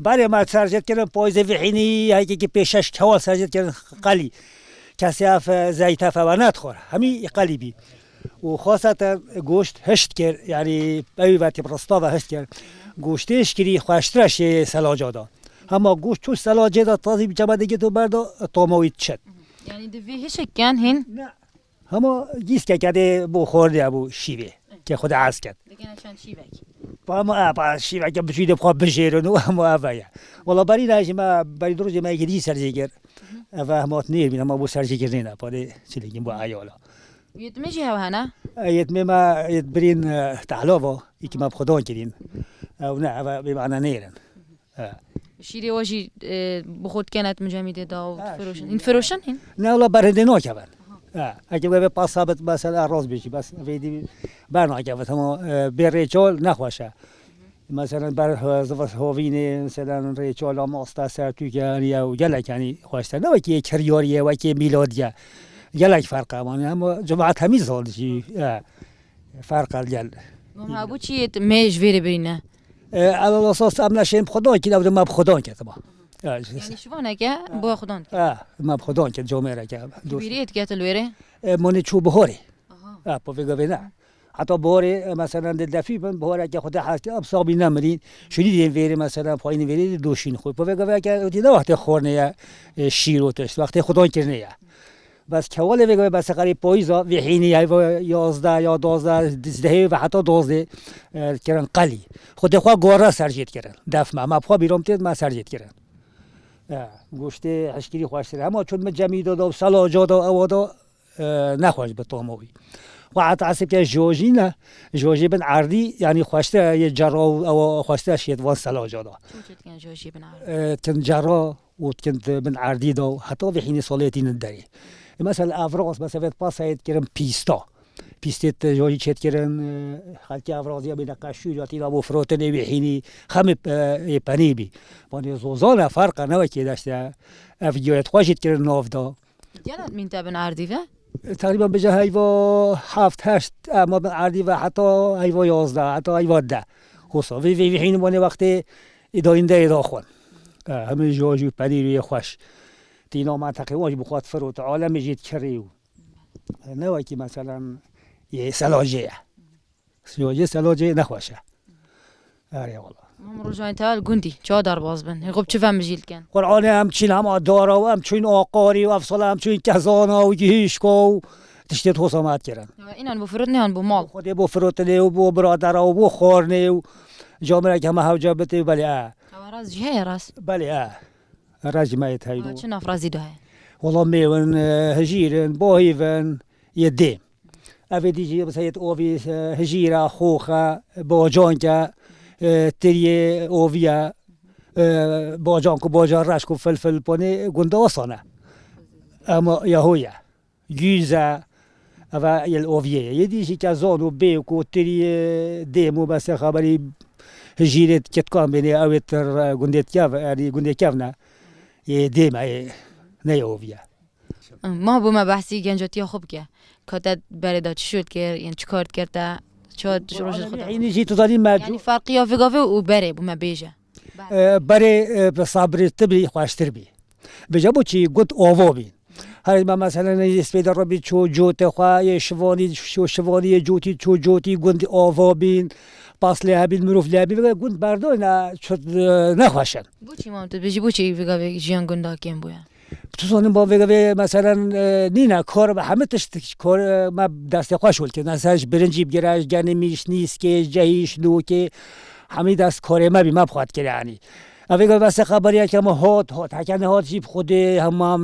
Belê me serjet kirin, payîzê vî hînî, hekekî pêşeş kewa serjet kirin qelî. Kesê ev, e, zeyt ev, ew nedixwar. Hemî qelî bî. û xaseten goşt hişt kir, yanî ew ve tîp rista ve hişt kir. Goştê şikirî xweştir e şê selaca da. Hema goşt çû selacê da tazî bi çema digê tu berda, toma wî çet. Yanî di vê hişek ken hîn? Ne. Hema gîskeke dê bo xordiye bo şîvê. Ke xwe de ez ket. Dikene çend şîvek. Pa hema, e, pa şîveke biçû de xwe bijêrin û hema ev e. Wala berî ne jî me, berî du rojê me yekê dî serjê kir. Ev e hema nêr bîn, hema bo serjê kirinê ne, pa dê çilekîn bo eyala. Yêtmê jî hew hene? E, yêtmê me yêt birîn, e, tehlava, îkî me bi xwedan kirîn. Ew ne, ev e bê mane nêrin. E. Şîrê we jî, e, bi xwe dikene tu micemîdê da û Ha, difiroşin. şîrê. Hîn difiroşin hîn? Ne, wala berhindê nakevin. E, eke we bê pas sabit mesela rast bêjî, bes vê dî bernakevin, hema, e, bê rêçol nexweş e. Mesela ber, e, zivis hovînê, mesela rêçola masta sertûke, yanî ew gelek, yanî xweştir. Ne wekî yê kiryarî ye, wekî mîladiye. Gelek ferq e, yanî hema cemaet hemî zor dişî, e, ferq e gel. Mam hebû çi yêt mê ji vê re birîne? E, elal esas em neşên bi xwedan kî, ew de me bi xwedan ketime. E, Yanî şivaneke bo xwedan. E, me bi xwedan ket, comêreke. Kibîriyê dike tu li wê re? E, monê çû bihorê. Aha. E, po vê gavê ne. Heta bihorê, e, meselen di defî bin, bihoreke xwe de hes kir, em sabî nemirîn. Şûnî diyên vêrê, meselen payînê vêrê dê doşîn xwe. Po vê gaveke wekî ne wextê xornê ye, e, şîr û tişt, wextê xwedan kirinê ye. Bes kewalê vê gavê bes qerî payîza vê hînî heyva yazdeh ya duwazdeh, dizdehê ve heta duwazdeh, e, kirin qelî. Xwedê xwe gora serjêt kirin. Def me, me bi xwe bîrom têt me serjêt kirin. E, goştê hişkirî xweştir. Hema çûn min cemî da da, selaca da, ewa da, e, nexweş bi toma wî. Xwe heta esibke jojî ne, jojê bin erdî, yanî xweştir e, yê cera û ewa xweştir e şêt van selaca da. Çi çi dikin jojî bin erdî? E, tin cera û dikin di bin erdî da, heta vê hînê salê tînin derê. E, mesela evraz, mesela vê pasa yê dikirin pîsta. Pîstê te jojî çêt kirin, e, xelkê evraziya bîne qeşûr ya tîna bo firotinê wê hînî xemê, e, ê penî bî. Vanê zozan e, ferq e, ne wekî deşt e. Ev giyoyê xwe jî dikirin nav da. Gelek mîn te bin erdî ve? E, teqrîben bêje heyva heft, heşt, e, ma bin erdî ve heta heyva yazdeh, heta heyva deh. Hosa. Vê, vê, vê hînî wanê wextê îdayîn de êda xwe. E, hemî ji, ji penîr û yê xweş. Tîna menteqê wan jî bi xwe difirot, alemê jî dikirî û. E, ne wekî meselen yê selacê ye. Selacê, selacê nexweş e. Erê wala. Mam rojanê te li gundî, çawa derbaz bin? Hê xwe bi çi ve mijîl dikin? Qur'anê em çîn hema dara û em çûn aqarî û ev sala em çûn kezana û gihîşka û tiştê tosa me kirin. Ya, înan bo firot nêhan bo mal. Xwedê bo firotinê û bo biradera û bo xwarnê û camerek hema hewce bitê, belê e. Ewa rast jî heye rast? Belê e. Rast jî me yê heyno. Ewa çi nafrazî de heye? Wala mêwin, e, hijîrin, bahîvin, yê dêm. Ev ê dî jî, mesela yê ovî, e, hijîre, xoxe, bacanke, e, tiriyê oviye, e, bacank û bacan reşk û filfil ponê gunda asane. Ama yahoye. Güze, eva yel oviyê. Yê dî jî ke zon û bêk û tiriyê dêm û bese xeberî hijîrê kitkan bênê ew ê tir, e, gundê kev, erî gundê kevne. Yê dêm e, yê, ne yê oviye. Ma bo me behsî gencatiya xwe bike. Ka te berê de çi şûl dikir, yên çi kar dikir te, çi ji rojê xwe de? Hînî jî tu zanî me. Yanî ferqiya vê gavê û berê bo me bêje. E, berê, e, bi sabrê tu bî, xweştir bî. Bêje bo çî gund ava bî. Her me meselen yê spêde re bî ço cotê xwe, yê şivanî, ço şivanî, yê cotî, ço cotî, gund ava bîn, pas lê hebîn, mirov lê hebîn, gund berdoyne, ço, e, nexweş in. Bo çî mam tu dibêjî, bo çî vê gavê jiyan gunda kêm bûye? Tu zanin ba vê gavê, meselen, e, nîne, kar, hemî tişt, kar, e, me destê xwe şol kir. Mesela ji birincî bigire, ji genimî, ji nîskê, ji cehî, ji nokê, hemî dest karê me bî, me bi xwe dikir, yanî. Ev vê gavê bes xeberiyeke me hat, hat, heke nehat jî bi Xwedê hema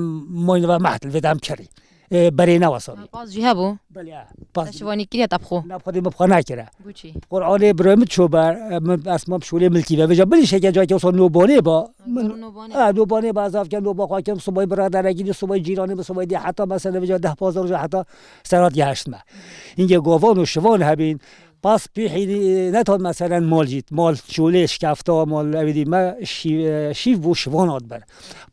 mayne ve meht, li vê de em kirî. E, berê ne wesa bî. Pas jî hebû? Belê, e. Pas. Te şivanî kiriye te bi xwe? Ne, bi Xwedê me bi xwe nekire. Bo çî? Qur'anê birayê min ço ber, e, min, ez mam şolê milkî ve. Vêca bilî şeke cayke wisa nobanê ba. Min, Gero nobanê. Ha, nobanê ba, ez avke noba xwe kem, subay biraderekî dî, subay cîranê bi, subay dî, heta mesela vêca deh pazdeh roja heta serat geheştime. Hingê govan û şivan hebîn, pas pî hînî, e, netat meselen mal jît, mal şolê şkefta, mal ew dî me şî-, e, şîv bû şivan hat ber.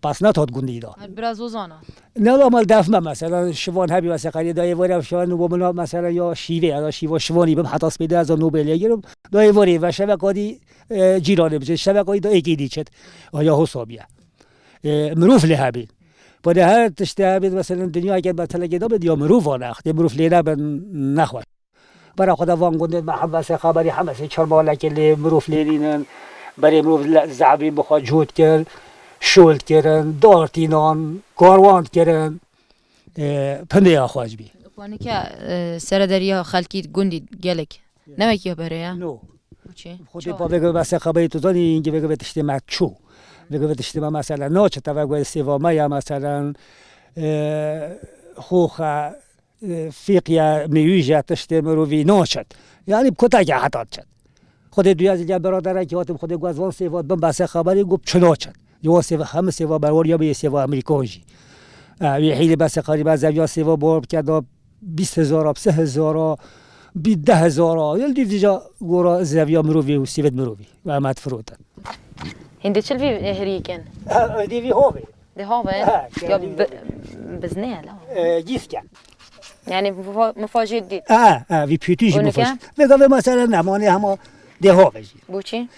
Pas netat gundî da. Her biraz o zana. Ne la mal def me mesela, şivan hebî mesela, qerî dayê vore şivan û bo mina mesela ya şîvê, ya şîva şivanî bim, heta spêde ez nobê lê girim. Dayê vore ve şeveka dî, e, cîranê biçe, şeveka dî da êkê dî çet. Aya hosa bîye. E, mirov lê hebî. Bode her tiştê hebî, mesela dinya ger be telekê da bid ya mirov ane, axtê mirov lê ne bin nexweş. Bera xwe de van gundê me hemesê xeberî hemesê çermalekê lê mirov lê nînin. Berê mirov le-, zehbîn bi xwe cot kir, şol kirin, dar tînan, karwan kirin. E, pindê ya xweş bî. Panike, e, serederiya xelkî gundî gelek. Ne wekî berê ye? No. Çi? Xwedê pa vêga vê behsê xeberî tu zanî, hingî vêga vê tiştê me çû. Vêga vê tiştê me mesela naçe te ve guhê sêva me ya meselen, e, xoxa, e, fîqiye, mîwîje, tiştê mirovî naçet. Yanî bi kuteke heta diçet. Xwedê duya zî gel beraderekî hatim xwedê guhê van sêva bin behsê xeberî got çi naçet. Ji wan sêva hemî sêva berwar ya bê sêva Amerîkan jî. E, wî hîlê behsê xeberî me zeviya sêva bor bike da bîst hezara, sê hezara, bî deh hezara, yel dîv dîca gora zeviya mirovî û sîvêt mirovî ve me difirotin. Hindê çil vî herî ken? Ha, dî vî hovê. Di hovê? Ha, Ya dî bi-, vî. Biznê ye la. E, gîske. Yani mifa-, mifajê dît. Ha, ha, vî pîtû jî Û nike? Mifaj. Vêga vê mesela ne, manê hema dê hovê jî. Boçî?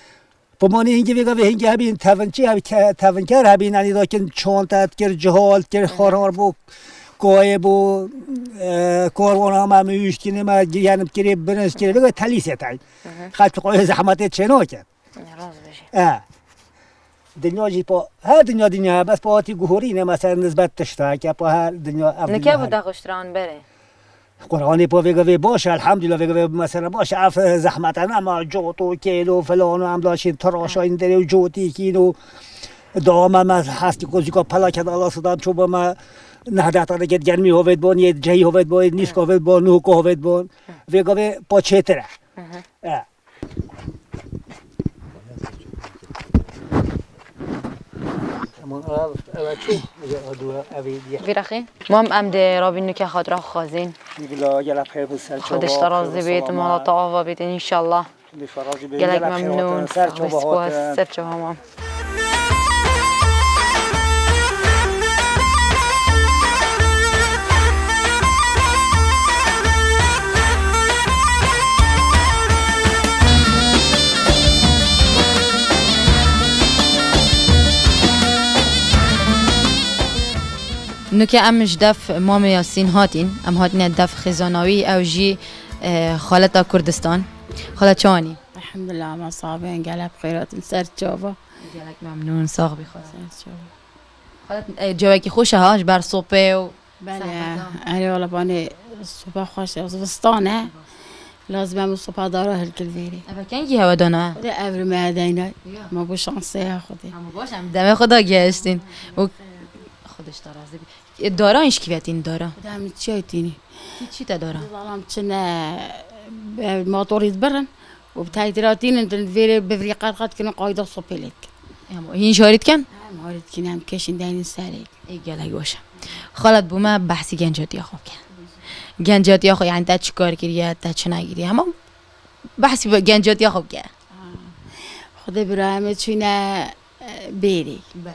Bi manê hingî vêga vê hingî hebîn tevinçî, heb-, ke-, tevinker hebîn, yanî dakin çanta dikir, cihal dikir, Hı hı. Xarar bû, koyê bû, e, karwana me, mûyûştinê me, yenim kirê, birinc kirê, vêga telîsê tey. Hı hı. Xelk xwe zehmetê çê naket. Rast bêjî. E. Dinya jî pa, her dinya dinya ye, bes pa hatî guhorîne, mesela nisbet tişta, ke pa her dinya ev Nike dinya bu her. Da xuştiran berê. Quranê pa vêga vê baş e, elhamdülillah, vêga vê mesela baş e, ev zehmete nema, cot û kêl û filan û em daşîn tiraşayîn derê û cotîkîn û dawame me hestî kozîka pelake de Allah sedam ço be me nehdehta de get germî hovêt bon, yê cehî hovêt bon, yê nîska hovêt bon, nuhka hovêt bon. Vêga vê pa çêtir e. Hı hı. E. Vîra xê. Mam em dê rabîn nuke xatira xwe xwazîn. Bila gela pey bi ser Xwedê çava, ji te razî bê, tu mala te ava bêtin înşallah. Gelek memnûn. Ser çava hatin. Ser çava mam. Nuke em ji def Mamê Yasîn hatîn. Em hatine def xêzanawî, ew jî, e, xaleta Kurdistan. Xala çawanî? Elhamdulillah, ma sabên gelek xêratin ser çava. Gelek memnûn, sax bî xala. Ser çava. Xala, e, cewekî xweş e ha, ji ber sopê û Belê, zehmeta. Erê wala banê sopa xweş e, zivistan e. Lazim em sopa dara hilkil vêrê. Eve kengî hewe dana? Xwedê ev rime deyne. Ya. Ma bu şansê ya Xwedê. Ama baş em demê xwe da gehiştin. Û Xwedê ji te razî bî. E, dara hîn ji kî ve tîn dara? Xwedê em çi tînî? Tî çi te dara? Zalam çi ne, e, motorî dibirin. Û bi taytira tînin din vêrê bivrî qat qat kirin qayda sopê lê dikin. Em hîn ji harî dikin? Em harî dikin, em keşin deynin serê. Ê gelek baş e. Xalat bû me behsî gencatiya xwe bike. Gencatiya xwe, yani te çi kar kiriye, te çi nekiriye. Hema behsî be-, gencatiya xwe bike. Xwedê bira em ê çûne, e, bêrê. Belê.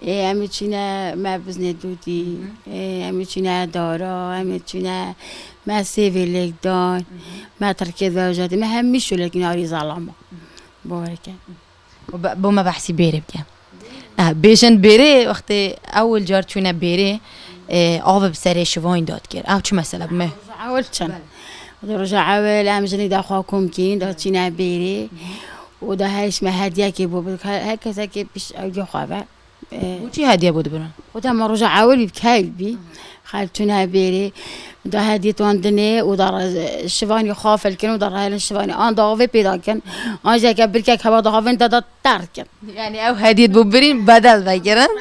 Ê, em ê çûne me biznê dûtî. Hı hı. Ê, em ê çûne dara, em ê çûne me sêvê lêk dan. Hı hı. Me tirkê vejetî, me hemî şûlekî narî zalama. Hı. Bawer ke. Û be-, bo me behsî bêrê bike. Eh, bêjin bêrê, wextê ewil car çûne bêrê, eh, av bi serê şivanî da dikir. Ew çi mesele bi me? Roja ewil çin. Belê. Roja ewil em jinî da xwe kom kîn, da çîne bêrê. Û da her ji me hediyekê bo, her, her kesekê pişt ew xwe ve. Eh, Û çi hediye bo dibirin? Û da me roja ewil bî, bi keyf bî. Xelk çûne bêrê. Da hediyê wan dinê û da re-, şivanî xafil kin û da rehêlin şivanî. An da avê pêda kin. An jeke birkek heva da havên da, da ter kin. Yani ew hediyet bo birîn bedel vekirin.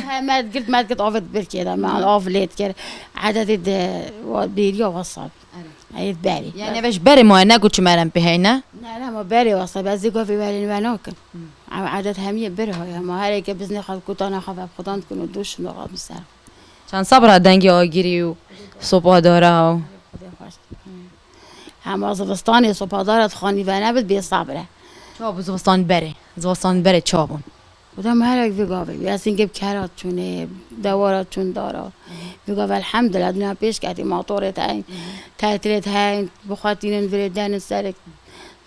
He, me girt, me girt avêt birkê de, me av lê dikir. Edetê de wa bêriya wasa. Erê. Ê berê. Yani ve ji berê maye ne ku çi merem pê heyne? Ne, ne, ma berê wasa, ez zê gavê werên ve nakin. Hmm. Ew edet hemiyê bir haya, ma hereke bizne xwe kutana xwe ve xudan dikin û doş şino xwe ser. Çend sabra dengê agirî û sopa dara û. Hema zivistanê sopadara dixanî ve nebit bê sabir e. Çawa bû zivistan berê? Zivistan berê çawa bûn? Û dem herek vê gavê. Wî ez hingê bi kera çûnê, dewara çûn dara. Vê gavê elhamdulillah, dinya pêş ketî, motorê te heyn, tetirê te heyn, bi xwe tînin virê denin serek,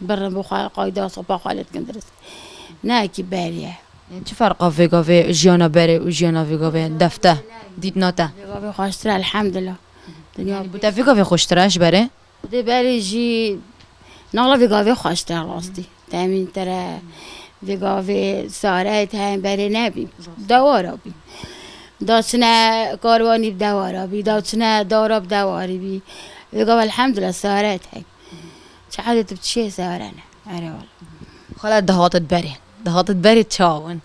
birin bi xwe qayda sopa xwe lê dikin dirist. Ne ki beriye. Çi ferqa vê gavê jiyana berê û jiyana vê gavê defte? Dîtna te? Vê gavê xweştir e, elhamdulillah. Dinya Yani bu te vê gavê xweştir e ji berê? Dê berê jî nala vê gavê xweştir e rastî. Temîn tir e, vê gavê sareyê te hên berê nebî. Dewara bî. Da çine karwanî bi dewara bî, da çine dara bi dewarî bî. Vê gavê elhamdulillah sareyê te hên. Çi hedê tu bi çiyê sare ne. Erê wala. Xala dihatit berê. Dihatit berê çawa bûn?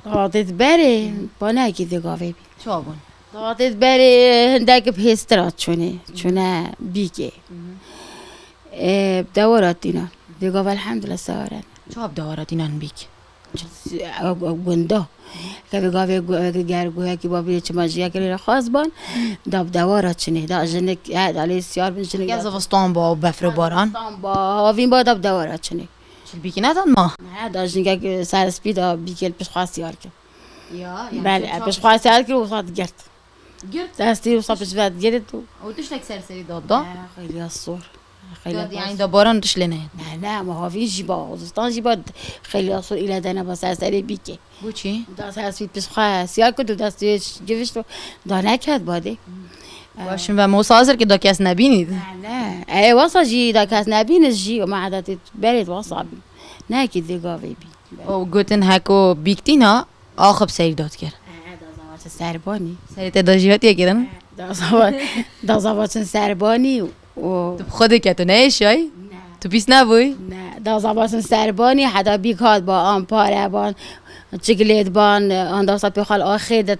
Dihatit berê, banekî vê gavê bî. Çawa bûn? Dihatit berê hindek bi hêstir hat çûnê, çûne bîkê. Ê, bi dewara tîna. Vê gavê elhamdulillah sare ne. Çawa bi dewara tînan bîk? Ew, ew gunda. Ke vê gavê gu-, ger guhekî babî çima jiyekê lê xwaz ban, da bi dewara çinê. Da jinik, he, da lê siyar bin jinik. Ya da zivistan ba û befr û baran. Zivistan ba, havîn ba da bi dewara çinê. Çilbîkî nedan ma? He, da jinikek ser spî da bîkê li pişt xwe siyar kir. Ya, yani Belê, pişt xwe siyar kir û xwe digirt. Girt? Destê wisa pişt ve digirt û. Û tiştek ser serî da da? He, xeyliya sor. Xeyliya Da, yani da baran tişt lê neyên. Ne, ne, ama havîn jî ba, zivistan jî ba xeyliya sor île dene ba ser serê bîkê. Bo çi? Da ser spî pişt xwe siyar kir û destê givişt û da neket badê. Başim ve mosa hazir ki da kes nebînî. Ne, ne. E, wasa jî da kes nebînî jî, ma hedetê berê wasa bî. Ne ki vê gavê bî. Û gotin heko bîktîna axib serî dot kir. He, da zava çi serbanî. Serê te da jî hatiye kirin? He, da zava, da zava çin serbanî û Tu bi xwe diketu ne şay? Ne. Tu pîs nebûy? Ne, da zava çin serbanî, heta bîk hat ba, an pare ban, çiklêt ban, an da sa pê xal axê dit,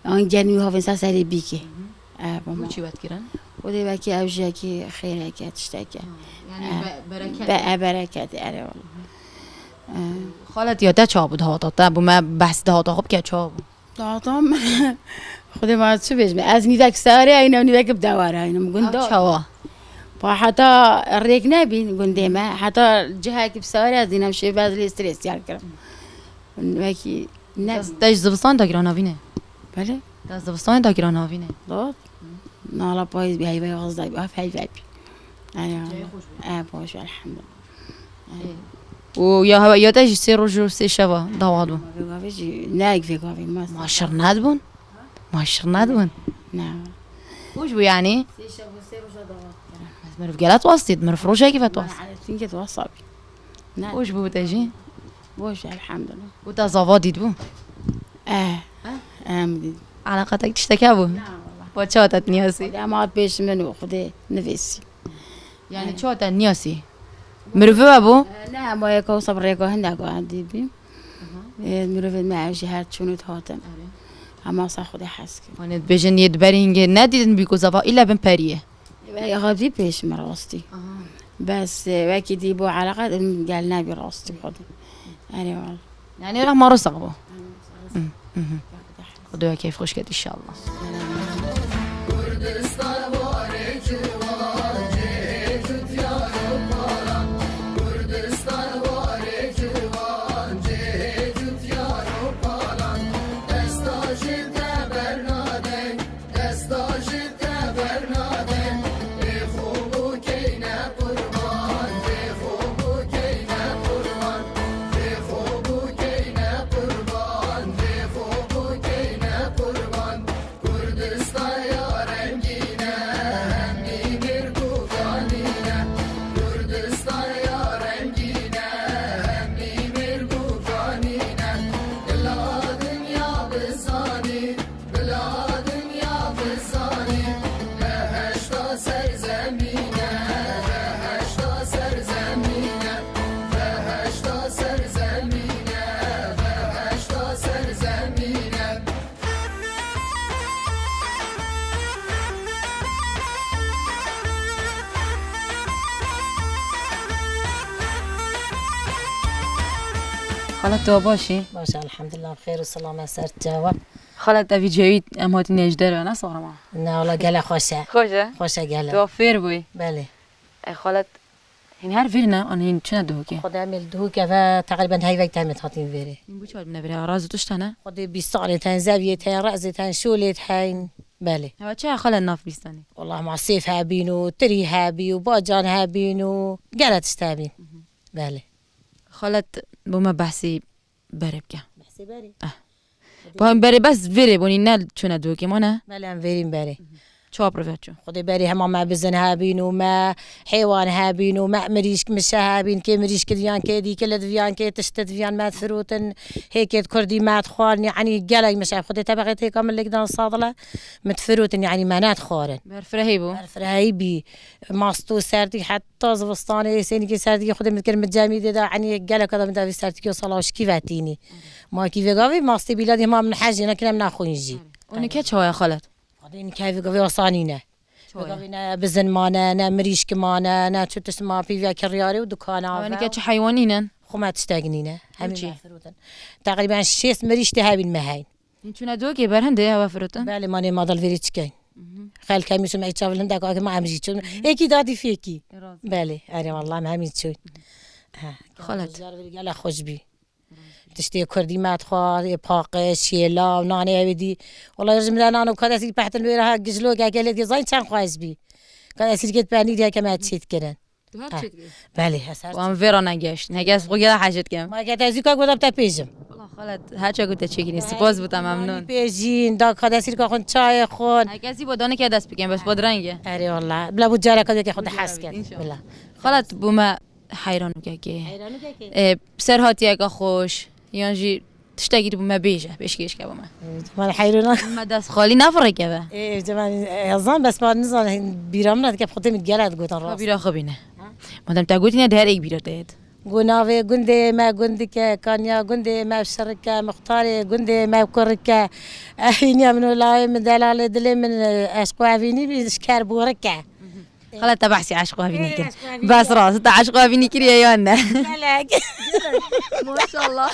an genî havên ser serê bîkê. E, bama. Çi wet kirin? Xwedê wekî ew jiyekî xêreke, tişteke. Ha, yani E, be-, bereket. Be, e, bereket, erê wala. E. Xalet ya te çawa bû dahata te? Bû me behs dahata xwe bike çawa bû? Dahatam, Xwedê ma çi bêjim? Ez nîvek sarê aynim, nîvek bi dewar aynim. Gunda. Ew çawa? Pa heta rêk nebîn gundê me. Heta cihekî bi sarê ez dînem şêbez lê strês yar kirim. Wekî ne. Te, te ji zivistan dagira navîne? Belê. Te zivistanê dagira navîne? Dot. Nala payîz bî, heyvayê xizda bî, af heyvay bî. Aya. Cayê xweş bû. E, baş, elhamdulillah. Ê. Û ya hewa, ya te jî sê roj û sê şeva dawa bû? Vê gavê jî, ne ek vê gavê ma. Ma şirnet bûn? Ma şirnet bûn? Ne. Xweş bû yani? Sê şev û sê roja dawa bû. Ez meriv gelet wastî, meriv rojekî vet wast. Çinkî tu wasa bî. Ne. Xweş bû te jî? Boş, elhamdulillah. Û te zava dît bû? Eh. Ha? Em dît. Eleqetek tiştek hebû? Na, wallah. Wa çawa te niyasî? Xwedê ma pêş min û Xwedê nivêsî. Yani çawa te niyasî? Mirivi hebû? Eh, ne, ma yeka wisa bi rêka hindek wa dî bî. Aha. Eh, mirovên me ev jî her çûnût hatin. Erê. Hema sa Xwedê hez kir. Hani dibêjin yê diberî hingê nedîtin bî ku zava île bin periyê. Ve xwedî pêş min rastî. Aha. Bes, e, wekî dî bû eleqe, em gel nebî rastî xwedî. Erê wal. Yani rehma rizq bû. Hı, hı, hı. Xwedê we keyf xweş ket inşallah. Xalet, tu baş î? Baş, elhamdulillah, bi xêr û selamet ser çawa. Xalet, evî cewî em hatî nêjdere, ne sor ma? Ne, wala gele xweş e. Xweş e? Xweş e gele. Tu fêr bûyî? Belê. E, xalet, hîn her vîr ne, an hîn çi ne duhokê? Xwedê em ê li duhokê ve teqrîben heyvek temê hatîn vêrê. Hîn bu çar bine vêrê, raz û tişt hene? Xwedê bîstanê ten, zeviyê ten, rezê ten, şolê ten, belê. Hewa çi xalet nav bîstanê? Wallah ma sêf hebîn û tirî hebî û bacan hebîn û gele tişt hebîn. Belê. Xalet, bo me behsî berê bike. Behsê berê? Eh. Ba berê bes vêrê bonî ne çûne duhokê ma ne? Belê em vêrîn berê. Çawa pir ve çû? Xwedê berê hema me bizin hebîn û me hêwan hebîn û me mirîşk mişe hebîn, kê mirîşk diviyan, kê dîkile diviyan, kê tişt diviyan me difirotin, hê kê kurdî me dixwarin, yanî gelek mişe. Xwedê tebeqê têka min lêk dan sadile, min difirotin, yanî me nedixwarin. Berfirehî bû. Berfirehî bî. Mast û serdî heta zivistanê, sênîkê serdî xwedê min dikir, min cemî dê da, enî geleka da min da vî serdîkî û sala şikî vetînî. Ma kî vê gavî mastê bîla dî ma min hej jî, nakine min naxwîn jî. Û nike çawa ye xalet? Xwedê nike vê gavî asanî ne. Vê Çawa ye? Gavî ne bizin mane, ne mirîşk mane, ne çi tişt ma pîvya kiryarê û dukana Ama ve. Nike çi heywanî nin? Xwe me tiştek nîne. Hemî Çi? Me firotin. Teqrîben şêst mirîşk tê hebîn me heyn. Hîn çûne dokê ber hindê hewe firotin? Belê, ma nê ma dil vêrê çikeyn. Xelk hemî çûn, me çavil hindek ake ma em jî çûn. Êkî dadî fêkî. Rast. Belê, erê wallah em hemî çûn. He. Xalet. Car vêrê gele xweş bî. Tiştê kurdî me dixwar, ê paqij, şêla û nanê ew ê dî. Wala ji min de nan û kadesî pehtin wê re ha gijlok eke lê dê zayîn çend xweş bî. Kadesî ket penîr heke me çêt kirin. Tu her Ha. Çêt kirin. Belê, ez her Wan çêt. Vê re negeştin. Heke ez xwe gera hecet kem. Ma ke te zî ka goda te pêjim. Wala xalet, her çaku te çêkirî. Spas bû te memnun. Pêjîn, da kadesî ka xun çayê xun. Heke ez zî bo danike dest bikem, bes bo direnge. Erê wala. Bila bu cara kadeke xwe de hes ket. Bila. Xalet bû me heyranûkekê. Heyranûkekê? E, serhatiyeke xweş, yan jî tiştekî bû me bêje, pêşkêş ke bû me. Cemal heyrana. Me dest xalî nefirêke be. Ê, Cemal, e, ezan bes ma nizan, bîra min dike, xwedê min gela digotan rast. Bîra xwe bîne. Ha? Madem te gotîne, de her êk bîra te yêt. Gunavê gundê me gundike, kanya gundê me şirike, muxtarê gundê me kurike. Ehîniya min û lawê min, delalê dilê min, eşq û evînî bî, şker borike. Xala te behsî eşq û evînî kir. Bes rast, te eşq û evînî kiriye yan ne? Gelek. Maşallah.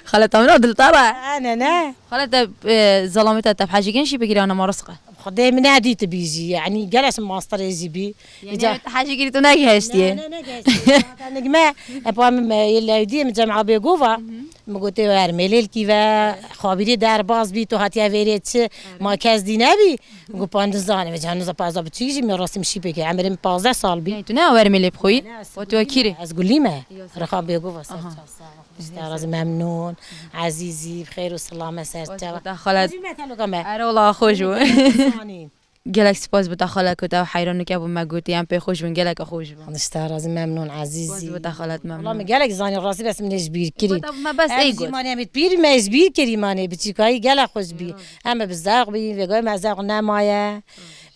Xala te min diltara. Ne, ne. Xala te, e, zelamê te te hecî kirin şî bikiriya ne ma rizqe. Xwedê min nedî tu bî jî, yanî gelek mastirê jî bî. Yanî Îca- te hecî kirî tu negihiştiye. Ne, ne, negihiştiye. Zaten nigme, epa min, e, yê lewdî, min cema bêgova. Min gotê wer mêlêlkî ve, xabîrî derbaz bî, tu hatiye vêrê çi, ma kes dî nebî. Got, "Pa nizane, ve cihaniza paza biçîk jî, min rastî min şî pêke, emirê min pazdeh sal bî." Yani tu ne awer mêlê bixoyî? Ne, ez O tu kîrî? Ez gulî me. Yok. Rexa bêgova ser Aha. çasa. Îşte razî memnûn, ezîzî, bi xêr û silame ser Hoş çava. Buta xalat. Ezî me teloka me. Ere wala xweş bû. Sanî. Gelek spas buta xala ku te heyranûke bû me gotî, em pê xweş bûn, gelek xweş bûn. Îşte razî memnûn, ezîzî. Spas buta xalat memnûn. Wala min gelek zanî rastî bes min ê ji bîr kirî. Buta me bes Em ey jî got. Mane em ê pîr me ji bîr kirî mane biçîkayî gelek xweş bî. Em ê bi zewq bî, vêgayê me zewq nemaye.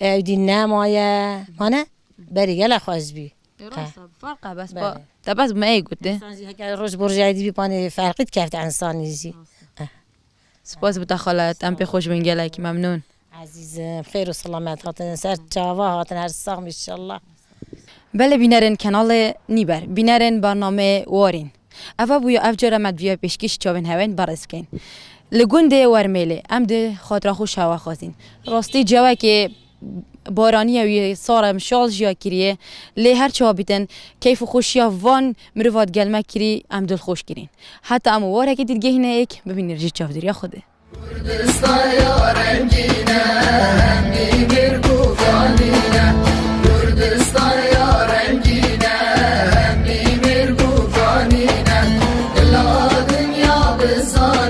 Ew dî nemaye. Mane berî gelek xweş bî. E, rast e, farq e, bes Belê. pa, te bes me ey gote. Însan jî heke roj bi rojê dî bî panê ferqî dikefte însanî jî. Rast e. Eh. Spas bi te xalet, em pê xweş bûn gelekî memnûn. Ezîzim, xêr û selamet hatin, ser çava hatin, her sax inşallah. Belê bînerên kenalê Nîber, bînerên bernameyê Warîn. Eva bûye ev cara me diviya pêşkêş çavên heweyn berêz bikeyn. Li gundê Wermêlê em di xatira xwe şewa xwezîn. Rastî cewekê baraniye wî sar em şal jiya kiriye, lê her çawa bîtin, keyf û xweşiya van mirova digel me kirî, em dilxweş kirîn. Heta em warekê dî digehîne êk, bibînin jî çavdêriya Xwedê. Kurdistan ya rengîn e, hem mîr ku fanî ne. Kurdistan ya rengîn e, hem mîr ku fanî ne. Dila dinya bizan